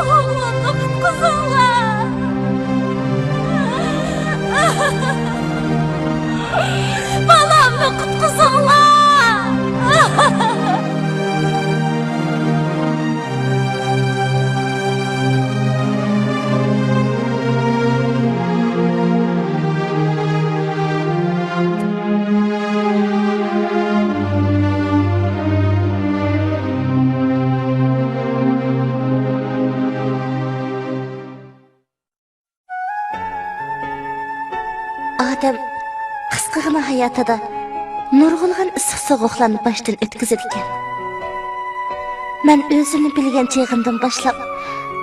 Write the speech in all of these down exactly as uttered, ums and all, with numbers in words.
ئوغلۇمنى قۇتقۇزۇڭلار! بالامنى قۇتقۇزۇڭلار! ئادەم قىسقىغىنا ھاياتىدا نۇرغۇنلىغان ئىسسىق سوغۇقلارنى باشتىن ئۆتكۈزىدىكەن. مەن ئۆزۈمنى بىلگەن چېغىمدىن باشلاپ،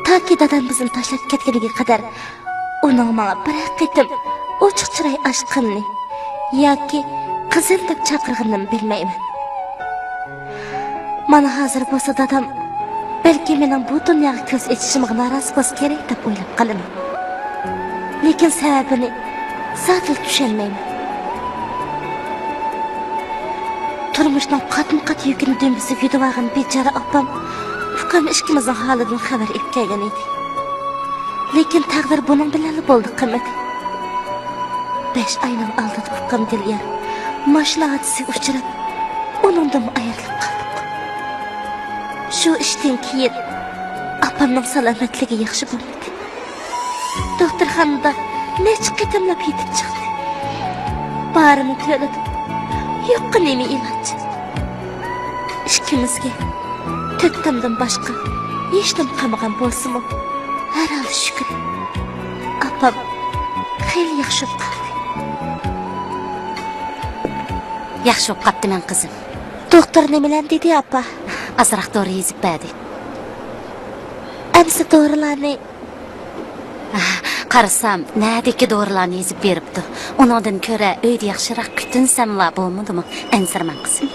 تاكى دادام بىزنى تاشلاپ كەتكىنىگە قەدەر ئۇنىڭ ماڭا بىرەر قېتىم ئوچۇق چىراي ئاچقىنىنى ياكى قىزىم دەپ چاقىرغىنىنىمۇ بىلمەيمەن. مانا ھازىر بولسا دادام بەلكى مېنىڭ بۇ دۇنياغا كۆز ئېچىشىمغا نارازى بولسا كېرەك دەپ ئويلاپ قالىمەن. لېكىن سەۋەبىنى زادىلا چۈشەنمەيمەن. تۇرمۇشنىڭ قاتمۇ قات يۈكىنى دۈمبىسىگە يۈدۈۋالغان بىچارە ئاپام، ئۇكام ئىككىمىزنىڭ ھالىدىن خەۋەر ئېلىپ كەلگەن ئىدى. لېكىن تەقدىر بۇنىڭ بىلەنلا بولدى قىممىتى. بەش ئاينىڭ ئالدىدا ئۇكام دىليار ماشىنا ھادىسىسىگە ئۇچراپ، ئۇنىڭدىنمۇ ئايرىلىپ قالدۇق. شۇ ئىشتىن كېيىن ئاپامنىڭ سالامەتلىكى ياخشى بولمىدى. دوختۇرخانىدا نەچچە قېتىملاپ يېتىپ چىقتى. بارىنى تۆلىدىم. يوققا نېمە ئىلاج؟ ئىككىمىزگە تۆت تامدىن باشقا ھېچنېمە قالمىغان بولسىمۇ، ھەر ھال شۈكرى، ئاپام خېلى ياخشى بولۇپ قالدى. ياخشى بولۇپ قاپتىمەن، قىزىم. دوختۇر نېمىلەرنى دېدى، ئاپا؟ ئازراق دورا يېزىپ بەردى. ئەمسە دورىلارنى قارىسام، نەدىكى دورىلارنى يېزىپ بېرىپتۇ. ئۇنىڭدىن كۆرە ئۆيدە ياخشىراق كۈتۈنسەملا بولمىدىمۇ؟ ئەنسىرىمەڭ، قىزىم.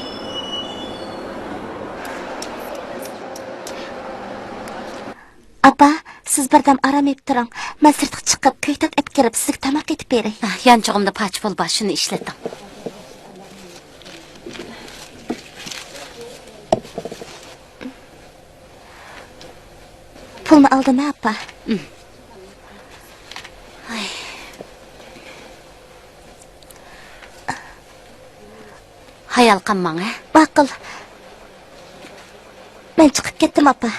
ئاپا، سىز بىردەم ئارام ئېلىپ تۇرۇڭ. مەن سىرتقا چىقىپ، كۆكتات ئەپكىرىپ، سىزگە تاماق ئېتىپ بېرەي. ئاھ، يانچۇقۇمدا پاچە پۇل بار، شۇنى ئىشلىتىڭ. پۇلنى ئالدىم، ھە، ئاپا. ئاي. ھايال قالماڭ، ھە؟ ماقۇل. مەن چىقىپ كەتتىم، ئاپا.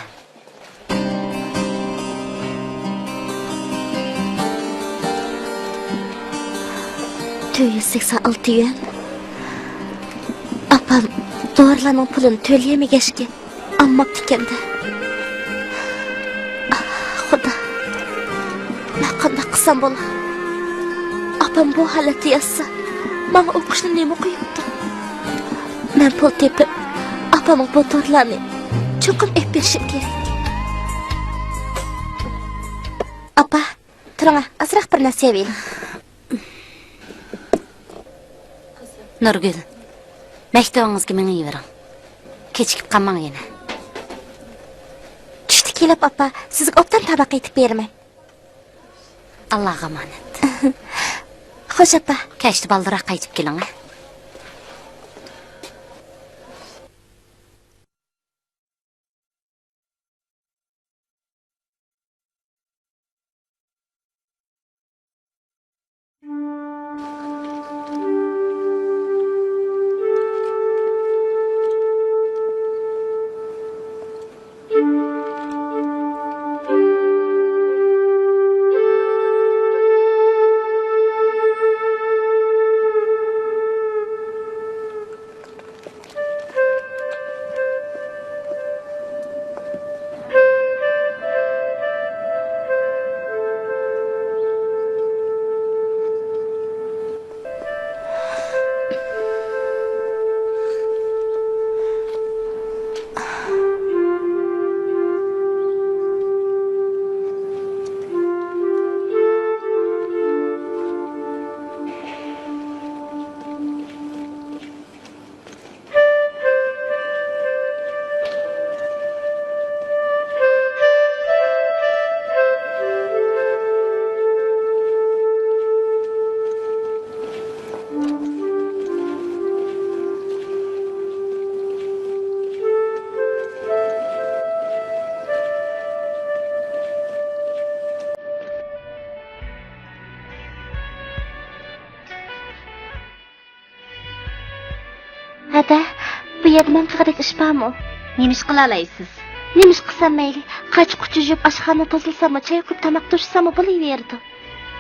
تۆت يۈز سەكسەن ئالتە يۈەن. ئاپام دورىلارنىڭ پۇلىنى تۆلىيەلمىگەچكە، ئالماپتىكەن-دە. ئاھ، خۇدا. مەن قانداق قىلسام بولا؟ ئاپام بۇ ھالەتتە ياتسا، ماڭا ئوقۇشنى نېمە قويۇپتۇ؟ مەن پۇل تېپىپ، ئاپامغا بۇ تورلارنى چوقۇم ئېلىپ بېرىشىم كېرەك. ئاپا، تۇرۇڭا، ئازراق بىر نەسىھەت بېرىلى. نۇرگۈل، مەكتىۋىڭىزگە مېڭىۋېرىڭ. كېچىكىپ قالماڭ يەنە. چۈشتە كېلىپ، ئاپا، سىزگە ئوبدان تاماق ئېتىپ بېرىمەن. ئاللاغا ئامانەت. خوش، ئاپا. كەچتە بالدۇرراق قايتىپ كېلىڭ، ھە؟ ھەدە، بۇ يەردە مەن قىلغۇدەك ئىش بارمۇ؟ نېمە ئىش قىلالايسىز؟ نېمە ئىش قىلسام مەيلى؟ قاچا-قۇچا يۇيۇپ، ئاشخانا تازىلىساممۇ، چاي قۇيۇپ، تاماق توشۇساممۇ بولۇۋېرىدۇ.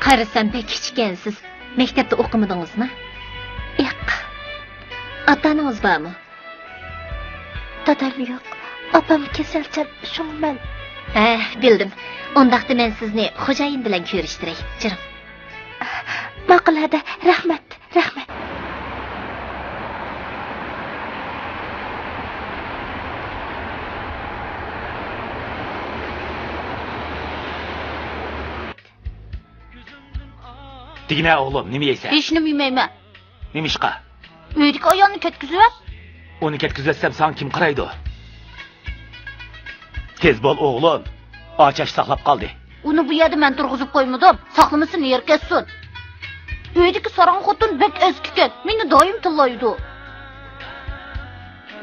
قارىسام بەك كىچىككەنسىز. مەكتەپتە ئوقۇمىدىڭىزمۇ؟ ياق. ئاتا-ئانىڭىز بارمۇ؟ دادام يوق. ئاپام كېسەلچان، شۇڭا مەن. ھە، بىلدىم. ئۇنداقتا مەن سىزنى خوجايىن بىلەن كۆرۈشتۈرەي. جۈرۈڭ. ماقۇل ھەدە، رەھمەت، رەھمەت. دېگىنە ئوغلۇم، نېمە يەيسەن؟ ھېچنېمە يېمەيمەن. نېمىشقا؟ ئۆيدىكى ئايالنى كەتكۈزۈۋەت. ئۇنى كەتكۈزۈۋەتسەم، ساڭا كىم قارايدۇ؟ تېز بول، ئوغلۇم. ئاچاش ساقلاپ قالدى. ئۇنى بۇ يەردە مەن تۇرغۇزۇپ قويمىدىم. ساقلىمىسۇن، نېرى كەتسۇن. ئۆيدىكى ساراڭ خوتۇن بەك ئەسكىكەن. مېنى دائىم تىللايدۇ.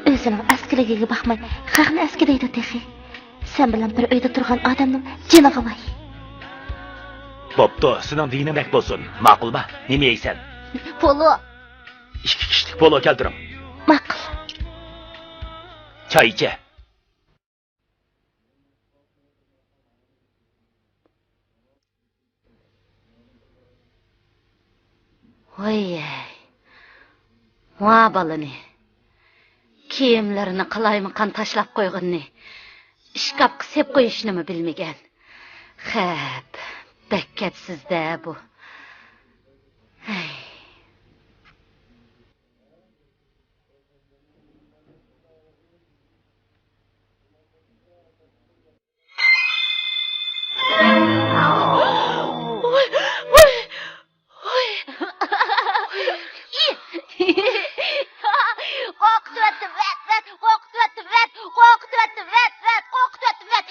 ئۆزىنىڭ ئەسكىلىكىگە باقماي، خەقنى ئەسكى دەيدۇ تېخى. سەن بىلەن بىر ئۆيدە تۇرغان ئادەمنىڭ جېنىغا ۋاي. بوپتۇ، سېنىڭ دېگىنىڭدەك بولسۇن. ماقۇلما؟ نېمە يەيسەن؟ پولۇ. ئىككى كىشىلىك پولۇ كەلتۈرۈڭ. ماقۇل. چاي ئىچە. ۋاي-ھەي. ۋا بالىنى. كىيىملىرىنى قالايمىقان تاشلاپ قويغىنىنى، ئىشكاپقا سېلىپ قويۇشنىمۇ بىلمىگەن. خەپ، بەك كەپسىز-دە بۇ. ھەي. ۋاي، ۋاي، ۋاي. قورقۇتۇۋەتتىم، ۋەت، ۋەت، قورقۇتۇۋەتتىم، ۋەت، قورقۇتۇۋەتتىم، ۋەت، ۋەت، قورقۇتۇۋەتتىم، ۋەت.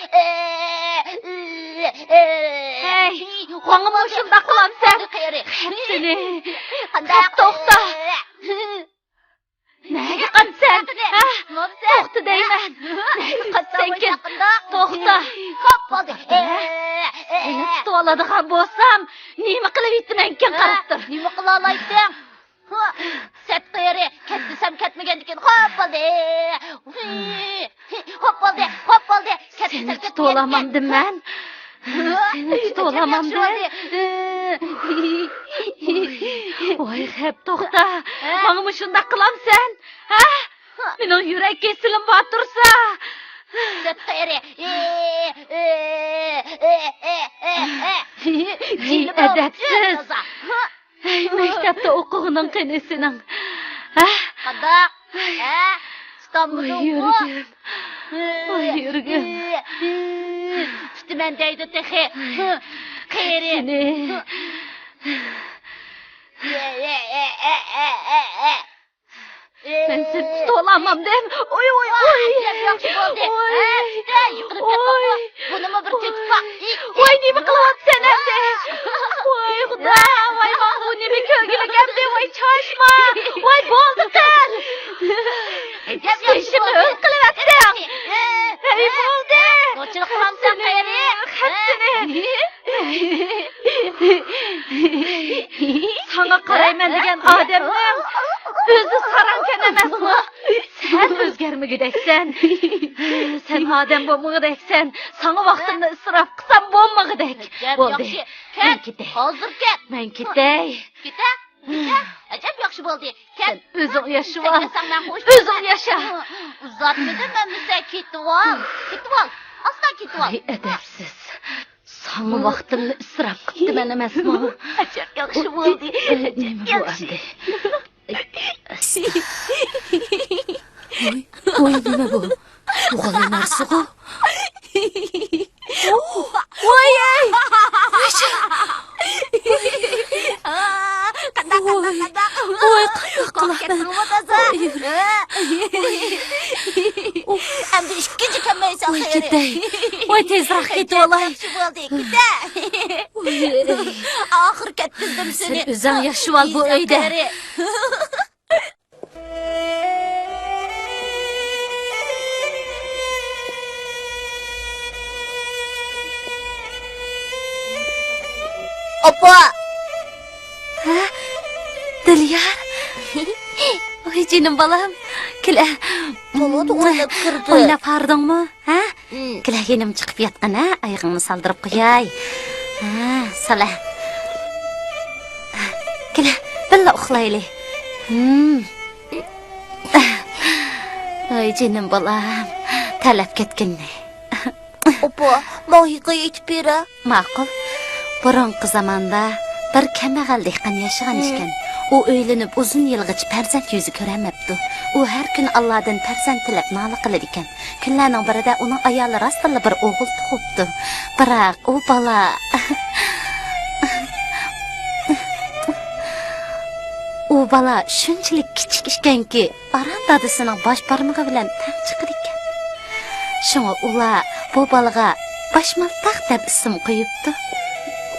ھەي، ماڭىمۇ شۇنداق قىلامسەن؟ قېرى. خەپ سېنى. قانداق؟ توختا. نەگە قاچىسەن؟ ھە؟ توختا دەيمەن. نەگە قاچىسەنكىن؟ توختا. خوپ بولدى. سېنى تۇتۇۋالىدىغان بولسام، نېمە قىلىۋېتىمەنكىن قاراپ تۇر. نېمە قىلالايتتىڭ؟ سەت قېرى، كەت دېسەم كەتمىگەندىكىن. خوپ بولدى. خوپ بولدى، خوپ بولدى. سېنى تۇتۇۋالامامدىم مەن. سېنى تۇتۇۋالامامدىم. ۋاي خەپ، توختا. ماڭىمۇ شۇنداق قىلامسەن؟ ھە؟ مېنىڭ يۈرەك كېسىلىم بار تۇرسا. سەت قېرى. ھەي، ئەدەپسىز. ھەي، مەكتەپتە ئوقۇغىنىڭ قېنى سېنىڭ؟ ھە؟ قانداق؟ ھە؟ ۋاي يۈرىكىم. ۋاي يۈرىكىم. پۈتىمەن دەيدۇ تېخى. قېرى. سېنى. مەن سېنى تۇتۇۋالالمامدىم. ئوي، ئوي، ئوي. ئەجەب ياخشى بولدى. ھە، تۈتە، يۇقىرى كەتتىڭمۇ؟ بۇنىمۇ بىر تېتىپ باق. ۋاي، نېمە قىلىۋاتىسەن ئەمدى؟ ۋاي خۇدا، ۋاي ماڭا بۇ نېمە كۆرگۈلۈك ئەمدى؟ ۋاي چاچما. ۋاي بولدى قىل. ئەجەب ياخشى بولدى. بېشىمنى ھۆل قىلىۋەتتىڭ. ھەي بولدى. نوچىلىق قىلامسەن قېرى؟ خەپ سېنى. ساڭا قارايمەن دېگەن ئادەمنىڭ ئۆزى ساراڭكەن ئەمەسمۇ؟ سەن ئۆزگەرمىگۈدەكسەن. سەن ئادەم بولمىغۇدەكسەن. ساڭا ۋاقتىمنى ئىسراپ قىلسام بولمىغۇدەك. بولدى. مەن كېتەي. ھازىر كەت. مەن كېتەي. كېتە. كېتە. ئەجەب ياخشى بولدى. كەت. سەن ئۆزۈڭ ياشىۋال. ئۆزۈڭ ياشا. ئۇزاتمىدىم ئەمىسە، كېتىۋال. كېتىۋال. ئاستا كېتىۋال. ۋاي ئەدەپسىز. ساڭا ۋاقتىمنى ئىسراپ قىپتىمەن ئەمەسمۇ؟ ئەجەب ياخشى بولدى. ئەجەب ياخشى. ۋاي، ۋاي، نېمە بۇ؟ سۇغىلى نەرسىغۇ؟ ۋاي، ئەي! قانداق، قانداق، قانداق؟ ۋاي، قاياققا قاپتىڭمۇ تازا؟ ئەمدى ئىككىنچى كەلمەيسەن. ۋاي، كېتەي. ۋاي، تېزراق كېتىۋالاي. ياخشى بولدى، كېتە. ئاخىرى كەتكۈزدۈم سېنى. سەن ئۆزۈڭ ياخشىۋال بۇ ئۆيدە. ئاپا! ھە؟ دىليار؟ ۋاي جېنىم بالام. كېلە. بولىدۇ، ئويناپ كىردى. ئويناپ ھاردىڭمۇ؟ ھە؟ مم. كېلە، يېنىمغا چىقىپ ياتقىن، ھە؟ ئايىغىڭنى سالدۇرۇپ قوياي. ھە، سالە. كېلە، بىللە ئۇخلايلى. ھىم. ۋاي جېنىم بالام، تەرلەپ كەتكىنىنى. ئاپا، ماڭا ھېكايە ئېيتىپ بېرە. ماقۇل. بۇرۇنقى زاماندا بىر كەمبەغەل دېھقان ياشىغان ئىكەن. ئۇ ئۆيلىنىپ ئۇزۇن يىلغىچە پەرزەنت يۈزى كۆرەلمەپتۇ. ئۇ ھەر كۈنى ئاللادىن پەرزەنت تىلەپ نالە قىلىدىكەن. كۈنلەرنىڭ بىرىدە ئۇنىڭ ئايالى راستتىنلا بىر ئوغۇل تۇغۇپتۇ. بىراق ئۇ بالا، ئۇ بالا شۇنچىلىك كىچىك ئىكەنكى، ئاران دادىسىنىڭ باش بارمىقى بىلەن تەڭ چىقىدىكەن. شۇڭا ئۇلار بۇ بالىغا باشمالتاق دەپ ئىسىم قويۇپتۇ.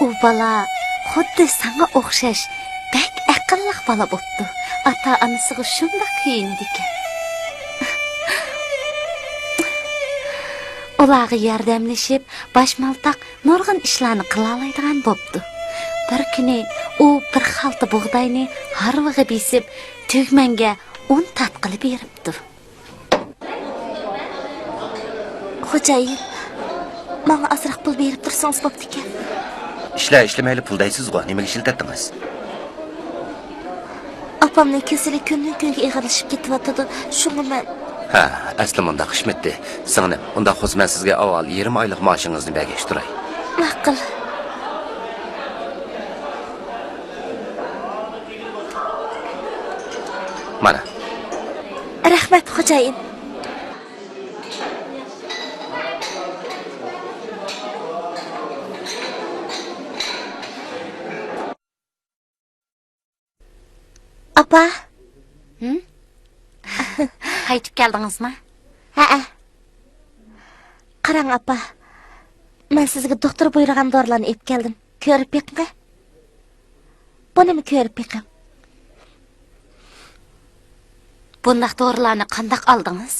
ئۇ بالا خۇددى ساڭا ئوخشاش بەك ئەقىللىق بالا بوپتۇ. ئاتا-ئانىسىغا شۇنداق كۆيۈنىدىكەن. ئۇلارغا ياردەملىشىپ، باشمالتاق نۇرغۇن ئىشلارنى قىلالايدىغان بوپتۇ. بىر كۈنى ئۇ بىر خالتا بۇغداينى ھارۋىغا بېسىپ، تۈگمەنگە ئۇن تارتقىلى بېرىپتۇ. خوجايىن، ماڭا ئازراق پۇل بېرىپ تۇرسىڭىز بوپتىكەن. ئىشلەر ئىشلىمەيلا پۇل دەيسىزغۇ، نېمىگە ئىشلىتەتتىڭىز؟ ئاپامنىڭ كېسىلى كۈندىن-كۈنگە ئېغىرلىشىپ كېتىۋاتىدۇ، شۇڭا مەن. ھە، ئەسلى مۇنداق ئىشمىتتى. سىڭلىم، ئۇنداق بولسا مەن سىزگە ئاۋۋال يېرىم ئايلىق مائاشىڭىزنى بەرگەچ تۇراي. ماقۇل. مانا. رەھمەت، خوجايىن. ئاپا. ھىم؟ قايتىپ كەلدىڭىزما؟ ھەئە. قاراڭ، ئاپا. مەن سىزگە دوختۇر بۇيرۇغان دورىلارنى ئېلىپ كەلدىم. كۆرۈپ بېقىڭە. بۇنىمۇ كۆرۈپ بېقىڭ. بۇنداق دورىلارنى قانداق ئالدىڭىز؟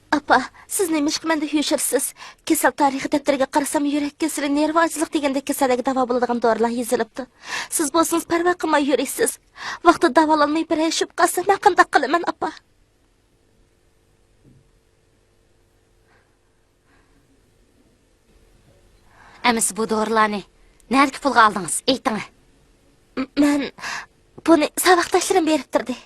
ئاپا، سىز نېمىشقا مەندىن يوشۇرىسىز؟ كېسەل تارىخى دەپتىرىگە قارىسام، يۈرەك كېسىلى، نېرۋا ئاجىزلىق دېگەندەك كېسەللەرگە داۋا بولىدىغان دورىلار يېزىلىپتۇ. سىز بولسىڭىز پەرۋا قىلماي يۈرىسىز. ۋاقتىدا داۋالانماي بىرەر شۈپ قالسا، مەن قانداق قىلىمەن، ئاپا؟ ئەمىسە بۇ دورىلارنى نەدىكى پۇلغا ئالدىڭىز؟ ئېيتىڭە. م-، مەن بۇنى ساۋاقداشلىرىم بېرىپ تۇردى.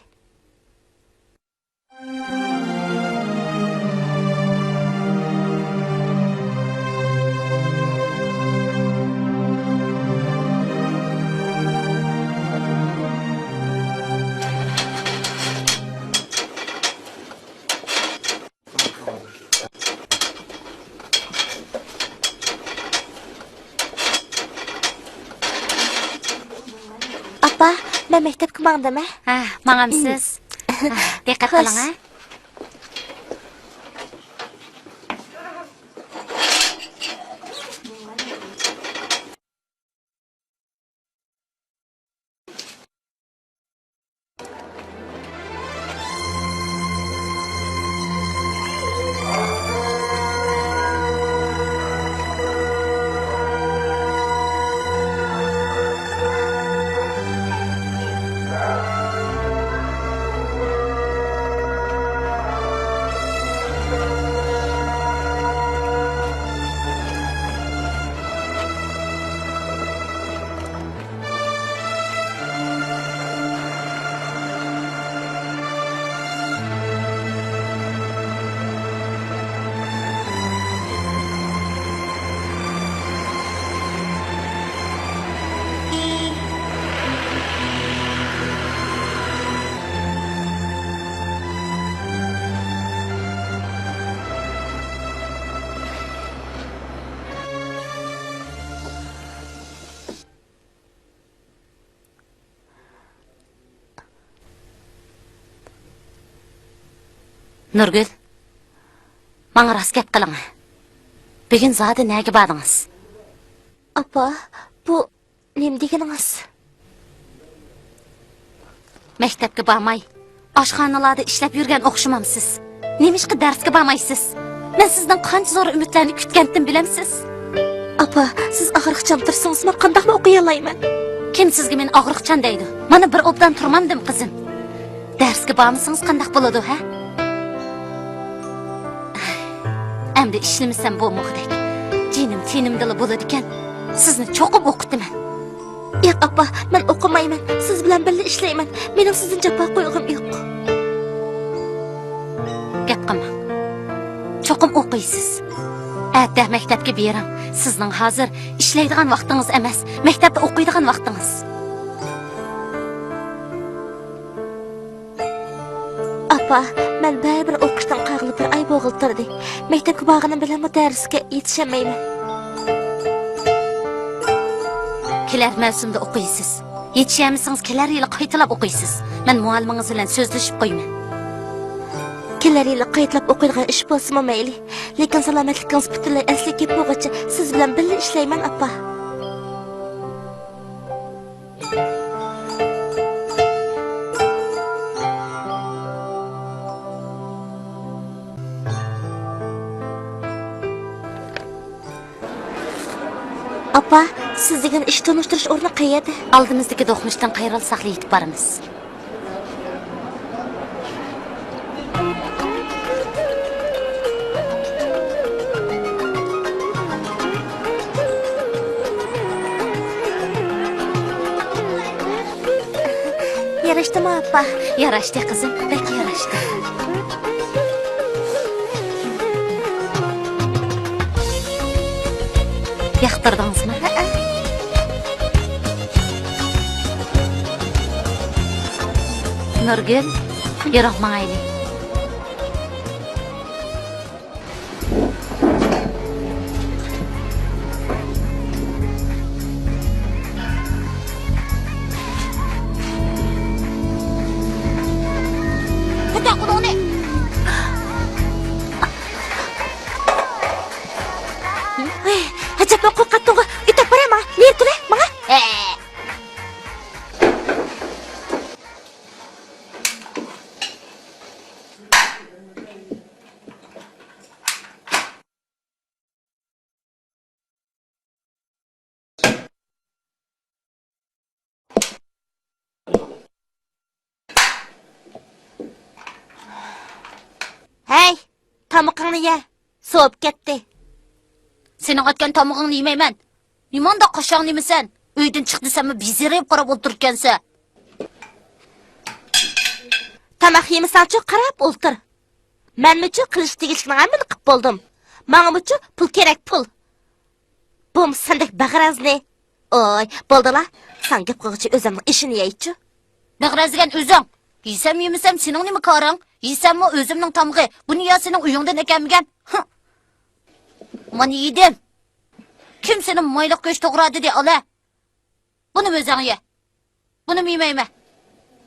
ئاپا، مەن مەكتەپكە ماڭدىم، ھە؟ ھە، ماڭامسىز؟ ھە، دىققەت قىلىڭ، ھە؟ نۇرگۈل، ماڭا راست گەپ قىلىڭ. بۈگۈن زادى نەگە باردىڭىز؟ ئاپا، بۇ نېمە دېگىنىڭىز؟ مەكتەپكە بارماي، ئاشخانىلاردا ئىشلەپ يۈرگەن ئوخشىمامسىز؟ نېمىشقا دەرسكە بارمايسىز؟ مەن سىزدىن قانچە زور ئۈمىدلەرنى كۈتكەنتىم بىلەمسىز؟ ئاپا، سىز ئاغرىقچان تۇرسىڭىز، مەن قانداقمۇ ئوقۇيالايمەن؟ كىم سىزگە مېنى ئاغرىقچان دەيدۇ؟ مانا بىر ئوبدان تۇرمامدىم، قىزىم. دەرسكە بارمىسىڭىز قانداق بولىدۇ، ھە؟ ئەمدى ئىشلىمىسەم بولمىغۇدەك. جېنىم تېنىمدىلا بولىدىكەن. سىزنى چوقۇم ئوقۇتىمەن. ياق، ئاپا، مەن ئوقۇمايمەن. سىز بىلەن بىللە ئىشلەيمەن. مېنىڭ سىزدىن جاپا قويغۇم يوق. گەپ قىلماڭ. چوقۇم ئوقۇيسىز. ئەتە مەكتەپكە بېرىڭ. سىزنىڭ ھازىر ئىشلەيدىغان ۋاقتىڭىز ئەمەس، مەكتەپتە ئوقۇيدىغان ۋاقتىڭىز. ئاپا، مەن بەرىبىر ئوقۇشتىن قالغىلى بىر ئاي بولغىلى تۇردى. مەكتەپكە بارغىنىم بىلەنمۇ دەرسكە يېتىشەلمەيمەن. كېلەر مەۋسۇمدا ئوقۇيسىز. يېتىشەلمىسىڭىز، كېلەر يىلى قايتىلاپ ئوقۇيسىز. مەن مۇئەللىمىڭىز بىلەن سۆزلىشىپ قويىمەن. كېلەر يىلى قايتىلاپ ئوقۇيدىغان ئىش بولسىمۇ مەيلى. لېكىن سالامەتلىكىڭىز پۈتۈنلەي ئەسلىگە كېلىپ بولغۇچە سىز بىلەن بىللە ئىشلەيمەن، ئاپا. ئاپا، سىز دېگەن ئىش تونۇشتۇرۇش ئورنى قەيەردە؟ ئالدىمىزدىكى دوقمۇشتىن قايرىلساقلا يېتىپ بارىمىز. ياراشتىمۇ، ئاپا؟ ياراشتى، قىزىم، بەك ياراشتى. ياقتۇردىڭىزمۇ؟ ھەئە. نۇرگۈل، يۈرۈڭ، ماڭايلى. كۆتەر قولۇڭنى. ھەي، ئەجەبمۇ قورقاتتىڭغۇ. ئۆتۈپ بارە ماڭا. نېرى كۈلە ماڭا. ھە. ھەي، تامىقىڭنى يە، سوۋۇپ كەتتى. سېنىڭ ئەتكەن تامىقىڭنى يېمەيمەن. نېمانداق قاشاڭ نېمىسەن؟ ئۆيدىن چىق دېسەممۇ بېزىرىپ قاراپ ئولتۇرىدىكەنسەن. تاماق يېمىسەڭچۇ قاراپ ئولتۇر. مەنمۇچۇ قىلىشقا تېگىشلىكنىڭ ھەممىنى قىپ بولدۇم. ماڭىمۇچۇ پۇل كېرەك، پۇل. بۇمۇ سەندەك بەغرەزنى. ئوي، بولدىلا. ساڭا گەپ قىلغۇچە ئۆزۈمنىڭ ئېشىنى يەيچۇ. بەغرەزلىگەن ئۆزۈڭ. يېسەم يېمىسەم سېنىڭ نېمە كارىڭ؟ يېسەممۇ ئۆزۈمنىڭ تامىقى. بۇنى يا سېنىڭ ئۆيۈڭدىن ئەكەلمىگەن. ھە. مانا يېدىم. كىم سېنى مايلىق گۆش توغرا دېدى، ئالە؟ بۇنىمۇ ئۆزۈڭ يە. بۇنىمۇ يېمەيمەن.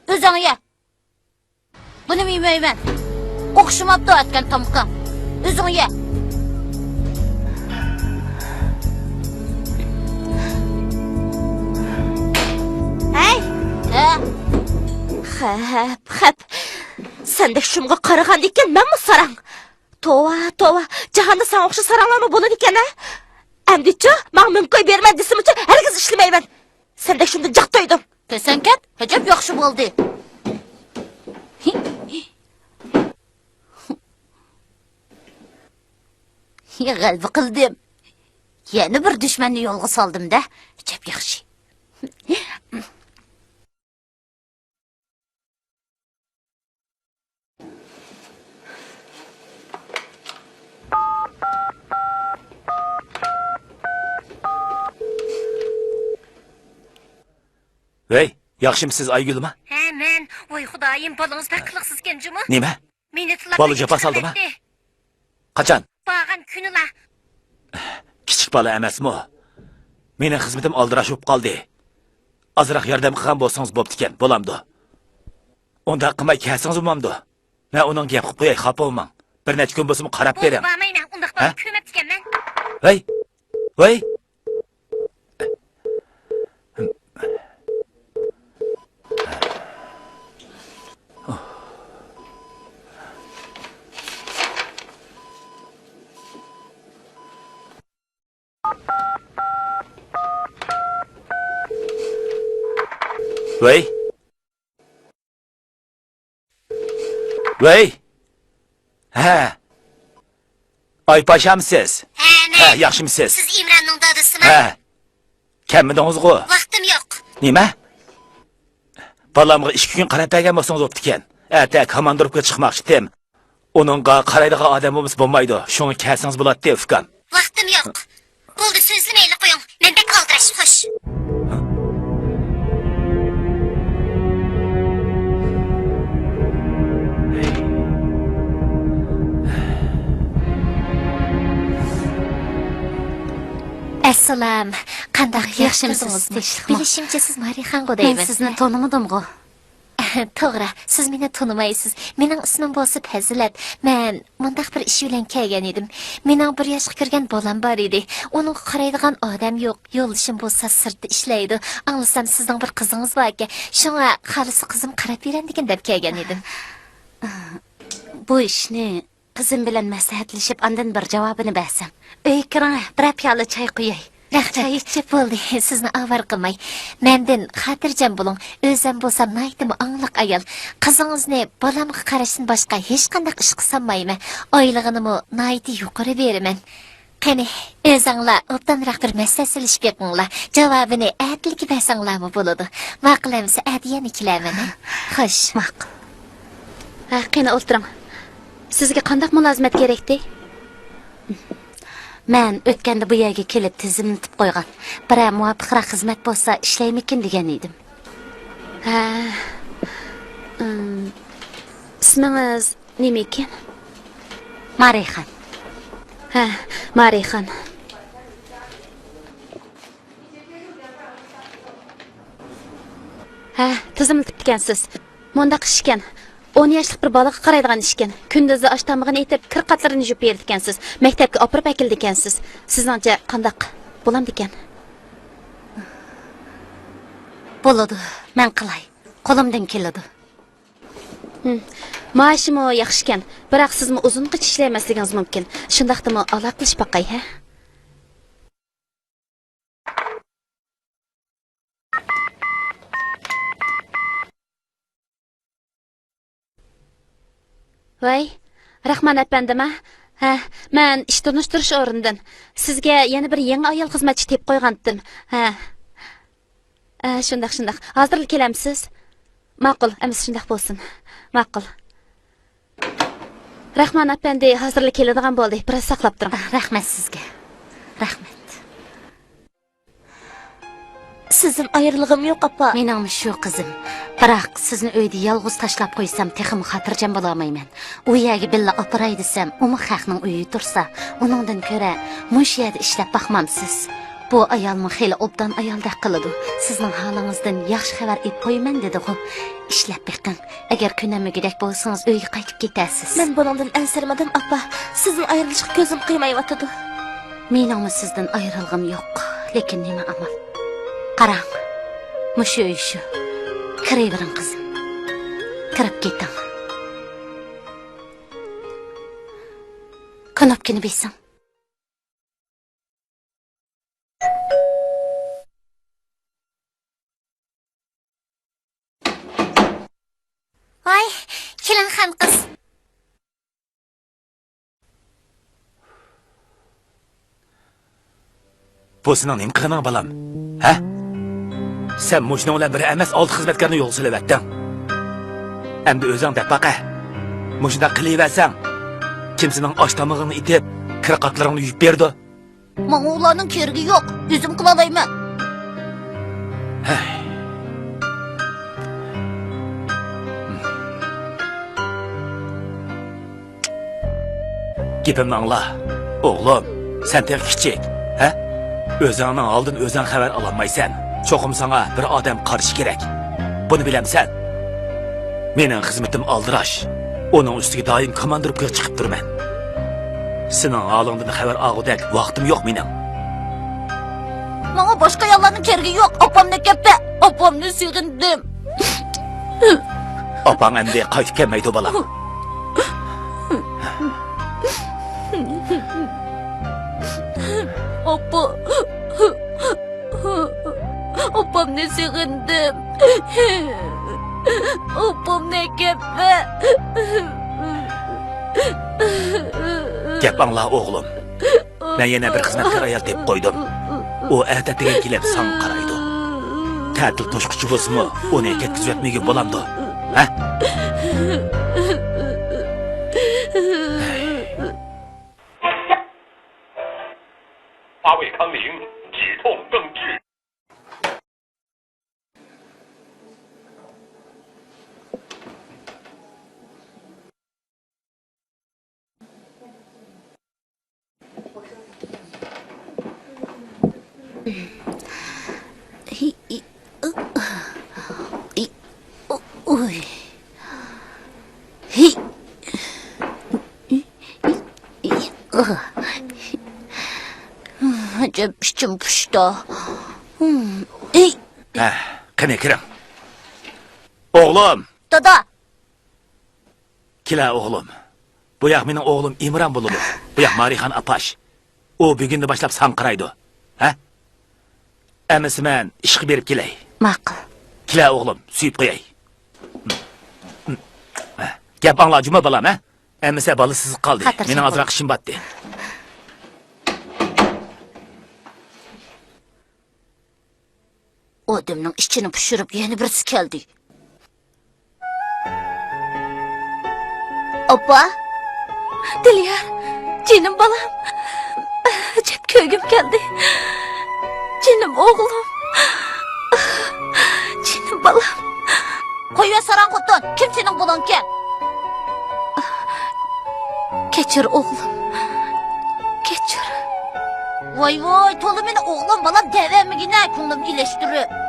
ئۆزۈڭ يە. بۇنىمۇ يېمەيمەن. ئوخشىماپتۇ ئەتكەن تامىقىڭ. ئۆزۈڭ يە. ھەي! ھە؟ خەپ، خەپ. سەندەك شۇمغا قارىغاندىكىن مەنمۇ ساراڭ. توۋا، توۋا، جاھاندا ساڭا ئوخشاش ساراڭلارمۇ بولىدىكەن ھە؟ ئەمدىچۇ، ماڭا مىڭ كوي بېرىمەن دېسىمۇچۇ، ھەرگىز ئىشلىمەيمەن. سەندەك شۇمدا جىق تويدۇم. كەتسەڭ كەت، ئەجەب ياخشى بولدى. غەلىبە قىلدىم. يەنە بىر دۈشمەننى يولغا سالدىم-دە، ئەجەب ياخشى. ۋەي، ياخشىمۇسىز ئايگۈلما؟ ھە، مەن. ۋاي خۇدايىم، بالىڭىز بەك قىلىقسىزكەن جۇمۇ. نېمە؟ مېنى تىللاپ بالا جاپا سالدىما؟ قاچان؟ بارغان كۈنىلا. كىچىك بالا ئەمەسمۇ؟ مېنىڭ خىزمىتىم ئالدىراش بولۇپ قالدى. ئازراق ياردەم قىلغان بولسىڭىز بوپتىكەن، بولامدۇ؟ ئۇنداق قىلماي كەلسىڭىز بولمامدۇ؟ مەن ئۇنىڭغا گەپ قىلىپ قوياي، خاپا بولماڭ. بىر نەچچە كۈن بولسىمۇ قاراپ بېرىڭ. بولدى، بارمايمەن. ئۇنداق ھە؟ بالىنى كۆرمەپتىكەنمەن. ۋەي! ۋەي! ۋەي! ۋەي! ھە! ئايپاشامسىز؟ ھە، مەن. ھە، ياخشىمسىز؟ سىز ئىمراننىڭ دادىسىما؟ ھە. كەلمىدىڭىزغۇ؟ ۋاقتىم يوق. نېمە؟ بالامغا ئىككى كۈن قاراپ بەرگەن بولسىڭىز بوپتىكەن. ئەتە كوماندىروپكىغا چىقماقچىدىم. ئۇنىڭغا قارايدىغان ئادەم بولمىسا بولمايدۇ. شۇڭا كەلسىڭىز بولاتتى، ئۇكام. ۋاقتىم يوق. بولدى، سۆزلىمەيلا قويۇڭ. مەن بەك ئالدىراش، خوش. ئەسسالام. قانداق، ياخشىمۇسىز؟ ياخشىمۇسىز؟ تىنچلىقمۇ؟ بىلىشىمچە، سىز مارىخانغۇ دەيمەن. مەن سىزنى تونۇمىدىمغۇ؟ توغرا، سىز مېنى تونۇمايسىز. مېنىڭ ئىسمىم بولسا پەزىلەت. مەن مۇنداق بىر ئىش بىلەن كەلگەن ئىدىم. مېنىڭ بىر ياشقا كىرگەن بالام بار ئىدى. ئۇنىڭغا قارايدىغان ئادەم يوق. يولدىشىم بولسا سىرتتا ئىشلەيدۇ. ئاڭلىسام، سىزنىڭ بىر قىزىڭىز باركەن. شۇڭا خالىسا قىزىم قاراپ بېرەمدىكىن دەپ كەلگەن ئىدىم. بۇ ئىشنى قىزىم بىلەن مەسلىھەتلىشىپ، ئاندىن بىر جاۋابىنى بەرسەم. ئۆيگە كىرىڭە، بىرەر پىيالە چاي قۇياي. رەھمەت. چاي ئىچىپ. بولدى، سىزنى ئاۋارە قىلماي. مەندىن خاتىرجەم بولۇڭ، ئۆزەم بولسام ناھايىتىمۇ ئاڭلىق ئايال. قىزىڭىزنى بالامغا قاراشتىن باشقا ھېچقانداق ئىشقا سالمايمەن. ئايلىقىنىمۇ ناھايىتى يۇقىرى بېرىمەن. قېنى، ئۆزەڭلار ئوبدانراق بىر مەسلىھەتلىشىپ بېقىڭلار. جاۋابىنى ئەتىلىكى بەرسەڭلارمۇ بولىدۇ. ماقۇل ئەمىسە، ئەتە يەنە كېلەرمەن، ھە؟ خوش. ماقۇل. ھە، قېنى ئولتۇرۇڭ. سىزگە قانداق مۇلازىمەت كېرەكتى؟ مەن ئۆتكەندە بۇ يەرگە كېلىپ تىزىملىتىپ قويغان. بىرەر مۇۋاپىقراق خىزمەت بولسا ئىشلەيمىكىن دېگەن ئىدىم. ھە، ئىم، ئىسمىڭىز نېمىكىن؟ مارىخان. ھە، مارىخان. ھە، تىزىملىتىپتىكەنسىز. مۇنداق ئىشكەن. ئون ياشلىق بىر بالىغا قارايدىغان ئىشكەن. كۈندۈزى ئاش تامىقىنى ئېتىپ، كىر قاتلىرىنى يۇيۇپ بېرىدىكەنسىز. مەكتەپكە ئاپىرىپ ئەكېلىدىكەنسىز. سىزنىڭچە قانداق؟ بولامدىكەن؟ بولىدۇ، مەن قىلاي. قولۇمدىن كېلىدۇ. ھىم، مائاشىمۇ ياخشىكەن. بىراق سىزمۇ ئۇزۇنغىچە ئىشلەيمەسلىكىڭىز مۇمكىن. شۇنداقتىمۇ ئالاقىلىشىپ باقاي، ھە؟ ۋەي، راخمان ئەپەندىما؟ ھە، مەن ئىش تونۇشتۇرۇش ئورنىدىن. سىزگە يەنە بىر يېڭى ئايال خىزمەتچى تېپىپ قويغانتىم. ھە. ھە، شۇنداق، شۇنداق. ھازىرلا كېلەمسىز؟ ماقۇل، ئەمىسە شۇنداق بولسۇن. ماقۇل. راخمان ئەپەندى ھازىرلا كېلىدىغان بولدى. بىراز ساقلاپ تۇرۇڭ. رەھمەت سىزگە. رەھمەت. سىزدىن ئايرىلغۇم يوق، ئاپا. مېنىڭمۇ شۇ، قىزىم. بىراق سىزنى ئۆيدە يالغۇز تاشلاپ قويسام، تېخىمۇ خاتىرجەم بولالمايمەن. ئۇ يەرگە بىللە ئاپىراي دېسەم، ئۇمۇ خەقنىڭ ئۆيى تۇرسا، ئۇنىڭدىن كۆرە مۇشۇ يەردە ئىشلەپ باقمامسىز؟ بۇ ئايالمۇ خېلى ئوبدان ئايالدەك قىلىدۇ. سىزنىڭ ھالىڭىزدىن ياخشى خەۋەر ئېلىپ قويىمەن دېدىغۇ. ئىشلەپ بېقىڭ. ئەگەر كۆنەلمىگۈدەك بولسىڭىز، ئۆيگە قايتىپ كېتەرسىز. مەن بۇنىڭدىن ئەنسىرىمىدىم، ئاپا. سىزدىن ئايرىلىشقا كۆزۈم قىيمايۋاتىدۇ. مېنىڭمۇ سىزدىن ئايرىلغۇم يوق. لېكىن نېمە ئامال؟ قاراڭ. مۇشۇ ئۆي شۇ. كىرىۋېرىڭ، قىزىم. كىرىپ كېتىڭ. كۇنۇپكىنى بېسىڭ. ۋاي، كېلىنخان قىز. بۇ سېنىڭ نېمە قىلغىنىڭ، بالام؟ ھە؟ سەن مۇشۇنىڭ بىلەن بىر ئەمەس، ئالتە خىزمەتكارنى يولغا سېلىۋەتتىڭ. ئەمدى ئۆزۈڭ دەپ باقە. مۇشۇنداق قىلىۋەرسەڭ، كىم سېنىڭ ئاش تامىقىڭنى ئېتىپ، كىر قاتلىرىڭنى يۇيۇپ بېرىدۇ؟ ماڭا ئۇلارنىڭ كېرىكى يوق، ئۆزۈم قىلالايمەن. ھەي. گېپىمنى ئاڭلا. ئوغلۇم، سەن تېخى كىچىك، ھە؟ ئۆزۈڭنىڭ ھالىدىن ئۆزۈڭ خەۋەر ئالالمايسەن. چوقۇم ساڭا بىر ئادەم قارىشى كېرەك. بۇنى بىلەمسەن؟ مېنىڭ خىزمىتىم ئالدىراش. ئۇنىڭ ئۈستىگە دائىم كوماندىروپكىغا چىقىپ تۇرىمەن. سېنىڭ ھالىڭدىن خەۋەر ئالغۇدەك ۋاقتىم يوق مېنىڭ. ماڭا باشقا ئاياللارنىڭ كېرىكى يوق. ئاپامنى ئەكەپ بەر. ئاپامنى سېغىندىم. ئاپاڭ ئەمدى قايتىپ كەلمەيدۇ، بالام. ئاپا. ئاپامنى سېغىندىم. ئاپامنى ئەكەپ بەر. گەپ ئاڭلا، ئوغلۇم. مەن يەنە بىر خىزمەتكار ئايال تېپىپ قويدۇم. ئۇ ئەتە تېگەن كېلىپ ساڭا قارايدۇ. تەتىل توشقۇچى بولسىمۇ، ئۇنى كەتكۈزۈۋەتمىگىن، بولامدۇ؟ ھە؟ 八位康宁止痛灯质。 ئاجەپ ئىچىم پۇشتى. ھە، قېنى كىرىڭ. ئوغلۇم! دادا! كېلە ئوغلۇم. بۇ ياق مېنىڭ ئوغلۇم ئىمران بولىدۇ. بۇ ياق مارىخان ئاپاش. ئۇ بۈگۈندىن باشلاپ ساڭا قارايدۇ. ھە؟ ئەمىسە مەن ئىشقا بېرىپ كېلەي. ماقۇل. كېلە ئوغلۇم، سۆيۈپ قوياي. گەپ ئاڭلا جۇمۇ بالام، ھە؟ ئەمىسە بالا سىزىپ قالدى. خاتىرجەم مېنىڭ بول. ئازراق ئىشىم باتتى. ئادەمنىڭ ئىچىنى پۇشۇرۇپ يەنە بىرسى كەلدى. ئاپا! دىليار، جېنىم بالام. ئەجەب كۆرگۈم كەلدى. جېنىم ئوغلۇم. جېنىم بالام. قويۇۋەت ساراڭ خوتۇن، كىم سېنىڭ بالامكەن؟ كەچۈر ئوغلۇم، كەچۈر. ۋاي ۋاي، تولا مېنى ئوغلۇم بالام دەۋەرمىگىنە، كۆڭلۈم ئېلىشتۇرۇپ.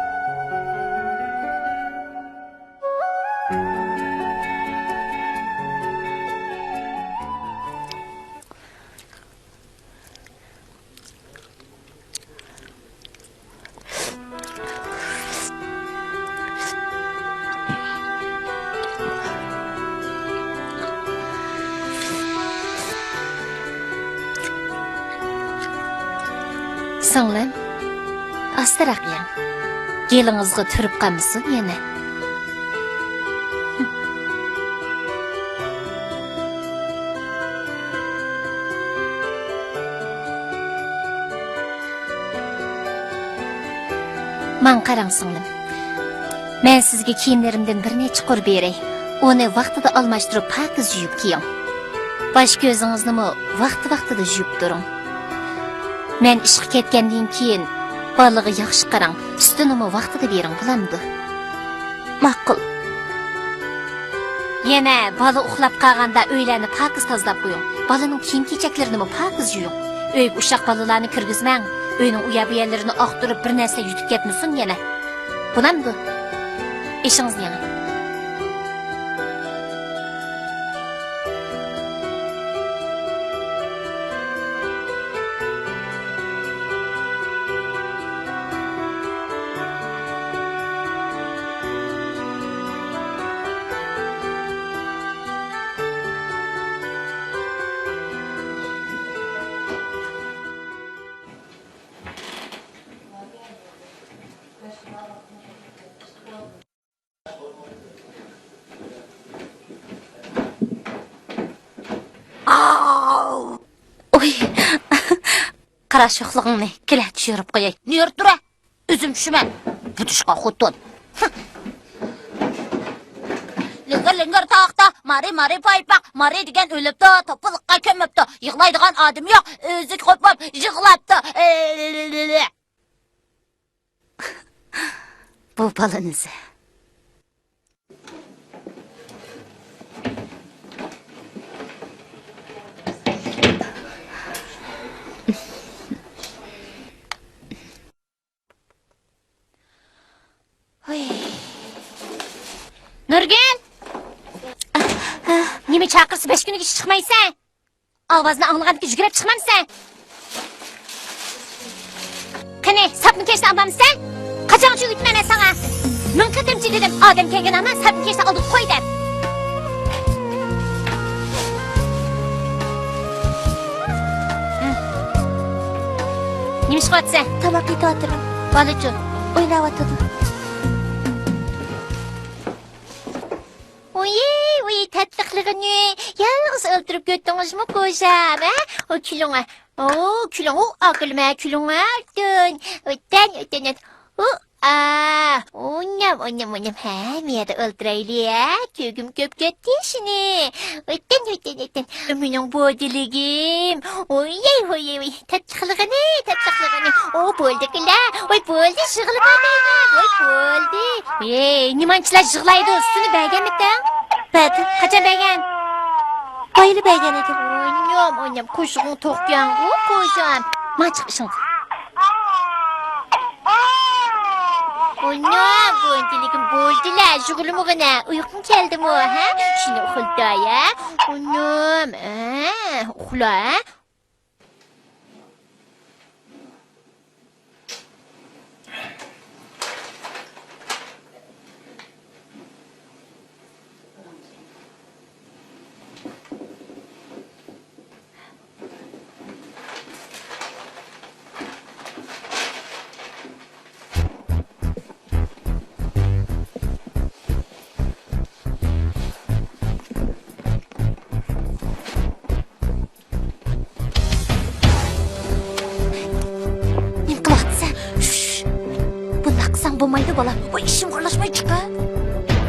سىڭلىم، ئاستىراق يەڭ. گېلىڭىزغا تۈرۈپ قالمىسۇن يەنە. ماڭا قاراڭ سىڭلىم. مەن سىزگە كىيىملىرىمدىن بىر نەچچە قۇر بېرەي. ئۇنى ۋاقتىدا ئالماشتۇرۇپ پاكىز يۇيۇپ كىيىڭ. باش كۆزىڭىزنىمۇ ۋاقتى-ۋاقتىدا يۇيۇپ تۇرۇڭ. مەن ئىشقا كەتكەندىن كېيىن بالىغا ياخشى قاراڭ، سۈتىنىمۇ ۋاقتىدا بېرىڭ، بولامدۇ؟ ماقۇل. يەنە بالا ئۇخلاپ قالغاندا ئۆيلەرنى پاكىز تازىلاپ قويۇڭ. بالىنىڭ كىيىم-كېچەكلىرىنىمۇ پاكىز يۇيۇڭ. ئۆيگە ئۇششاق بالىلارنى كىرگۈزمەڭ. ئۆينىڭ ئۇ يەر-بۇ يەرلىرىنى ئاختۇرۇپ، بىر نەرسە يۇتۇپ كەتمىسۇن يەنە. بولامدۇ؟ ئېشىڭىزنى يەڭ. ئاۋۇ! ئۇي! قارا شوخلۇقۇڭنى، كېلە، چۈشۈرۈپ قوياي. نېرى تۇرە؟ ئۆزۈم چۈشىمەن. بۇدۇشقا خوتۇن. لىڭگىر لىڭگىر تاغدا مارى مارى پايپاق، مارى دېگەن ئۆلۈپتۇ، توپىلىققا كۆمۈپتۇ. يىغلايدىغان ئادىمى يوق، ئۆزى قوپۇپ يىغلاپتۇ. ئېلېلېلېلې. بۇ بالىنى سە. ھوي. نۇرگۈل! نېمە چاقىرسا بەش كۈنگىچە چىقمايسەن؟ ئاۋازنى ئاڭلىغاندىكىن يۈگۈرۈپ چىقمامسەن؟ قېنى، ساپنى كەچتە ئالمامسەن؟ قاچانغىچە ئۆگىتىمەن مەن ساڭا؟ مىڭ قېتىمچە دېدىم، ئادەم كەلگەن ھامان ساپنى كەچتە ئالدىغا قوي دەپ. نېمە ئىش قىلىۋاتىسەن؟ تاماق ئېتىۋاتىمەن. بالىچۇ؟ ئويناۋاتىدۇ. ئۇ ۋىي، ۋىي، تاتلىقلىقىنى. يالغۇز ئولتۇرۇپ كەتتىڭىزمۇ، قوجام، ھە؟ ئۇ كۈلۈڭ، ھە؟ ئۇ كۈلۈڭ، ئۇ ئاكىلىمە كۈلۈڭ، ھە؟ ئۆتۈن، ئۆتۈن، ئۆتۈن، ئۆتۈن. ئۇ، ئا، ئونام، ئونام، ئونام، ھە، مەيەردە ئولتۇرايلى، ھە؟ كۆرگۈم كۆپ كەتتى شۇنى. ئۆتۈن، ئۆتۈن، ئۆتۈن. مېنىڭ بودىلىگىم. ۋوي، ۋوي، ۋوي، تاتلىقلىقىنى، تاتلىقلىقىنى. ئۇ، بولدى كىلە. ۋوي، بولدى، يىغلىمايمەن. ۋوي، بولدى. ھېي، نېمانچىلار يىغلايدۇ؟ سۈتىنى بەرگەنمىتىڭ؟ بەردىم. قاچان بەرگەن؟ بايىلا بەرگەن ئىدىم. ئونام، ئونام، قوشۇقۇڭ توقكەنغۇ، قوجام. ماڭا چىقىپ ئىشىڭ. ئونام، بولدى، لېكىن بولدىلا، يىغلىمىغىنە. ئۇيقۇڭ كەلدىمۇ، ھە؟ شۇنى ئۇخلىتاي، ھە؟ ئونام، ئە، ئۇخلا، ھە؟ نېمە قىلىۋاتىسەن؟ شۇش! بۇنداق قىلساڭ بولمايدۇ، بالام. ۋاي، ئىشىمغا ئارىلاشماي چىققىن.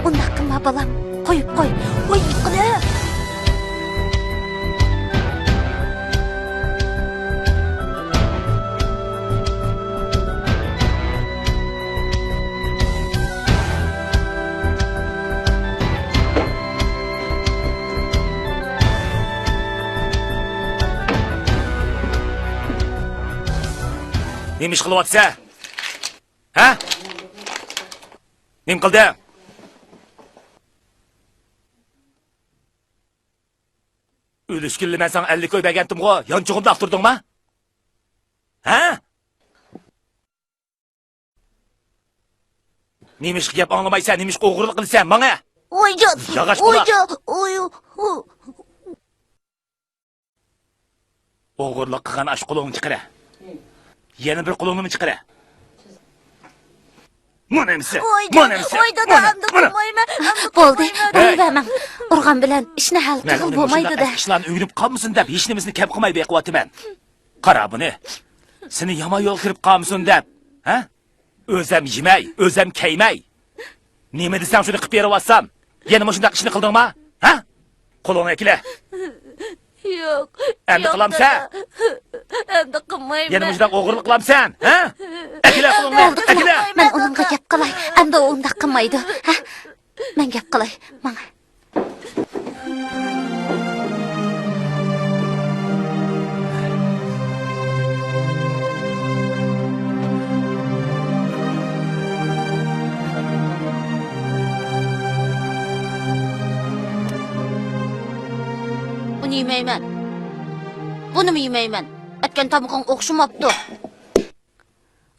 ئۇنداق قىلما، بالام. قويۇپ قوي. ۋاي، قىلىپ. نېمە ئىش قىلىۋاتىسەن؟ ھە؟ نېمە قىلدىڭ؟ ئۆلۈشكىنىلا مەن ساڭا ئەللىك كوي بەرگەنتىمغۇ، يانچۇقۇمدا ئاختۇردۇڭما؟ ھە؟ نېمىشقا گەپ ئاڭلىمايسەن؟ نېمىشقا ئوغرىلىق قىلىسەن؟ ماڭە! ۋايجان! ياغاچ قۇلاق! ۋايجان! ۋاي، ۋاي. ئوغرىلىق قىلغان ئاشۇ قولۇڭنى چىقىرە. يەنە بىر قولۇڭنىمۇ چىقىرە. مانا ئەمسە! ۋايجان! مانا ئەمسە! ۋاي دادا، مانا، ئەمدى مانا. قىلمايمەن، ئەمدى بولدى، قىلمايمەن. قويۇۋەرمەڭ. ئۇرغان بىلەن ئىشنى ھەل قىلغىلى بولمايدۇ-دە. مەن ئۇنى مۇشۇنداق ئىشلارنى ئۆگىنىپ قالمىسۇن دەپ، ھېچنېمىسىنى كەم قىلماي بېقىۋاتىمەن. قارا بۇنى. سېنى يامان يولغا كىرىپ قالمىسۇن دەپ. ھە؟ ئۆزەم يېمەي، ئۆزەم كىيمەي. نېمە دېسەڭ شۇنى قىلىپ بېرىۋاتسام، يەنە مۇشۇنداق ئىشنى قىلدىڭما؟ ھە؟ قولۇڭنى ئەكىلە. ياق. ئەمدى ياق، قىلامسەن؟ دادا. ئەمدى قىلمايمەن. يەنە مۇشۇنداق ئوغرىلىق قىلامسەن؟ ھە؟ ئەكىلە قولۇڭنى، بولدى، ئەكىلە. مەن ئۇنىڭغا گەپ قىلاي. ئەمدى ئۇ ئۇنداق قىلمايدۇ. ھە؟ مەن گەپ قىلاي. ماڭا. بۇنى يېمەيمەن. بۇنىمۇ يېمەيمەن. ئەتكەن تامىقىڭ ئوخشىماپتۇ.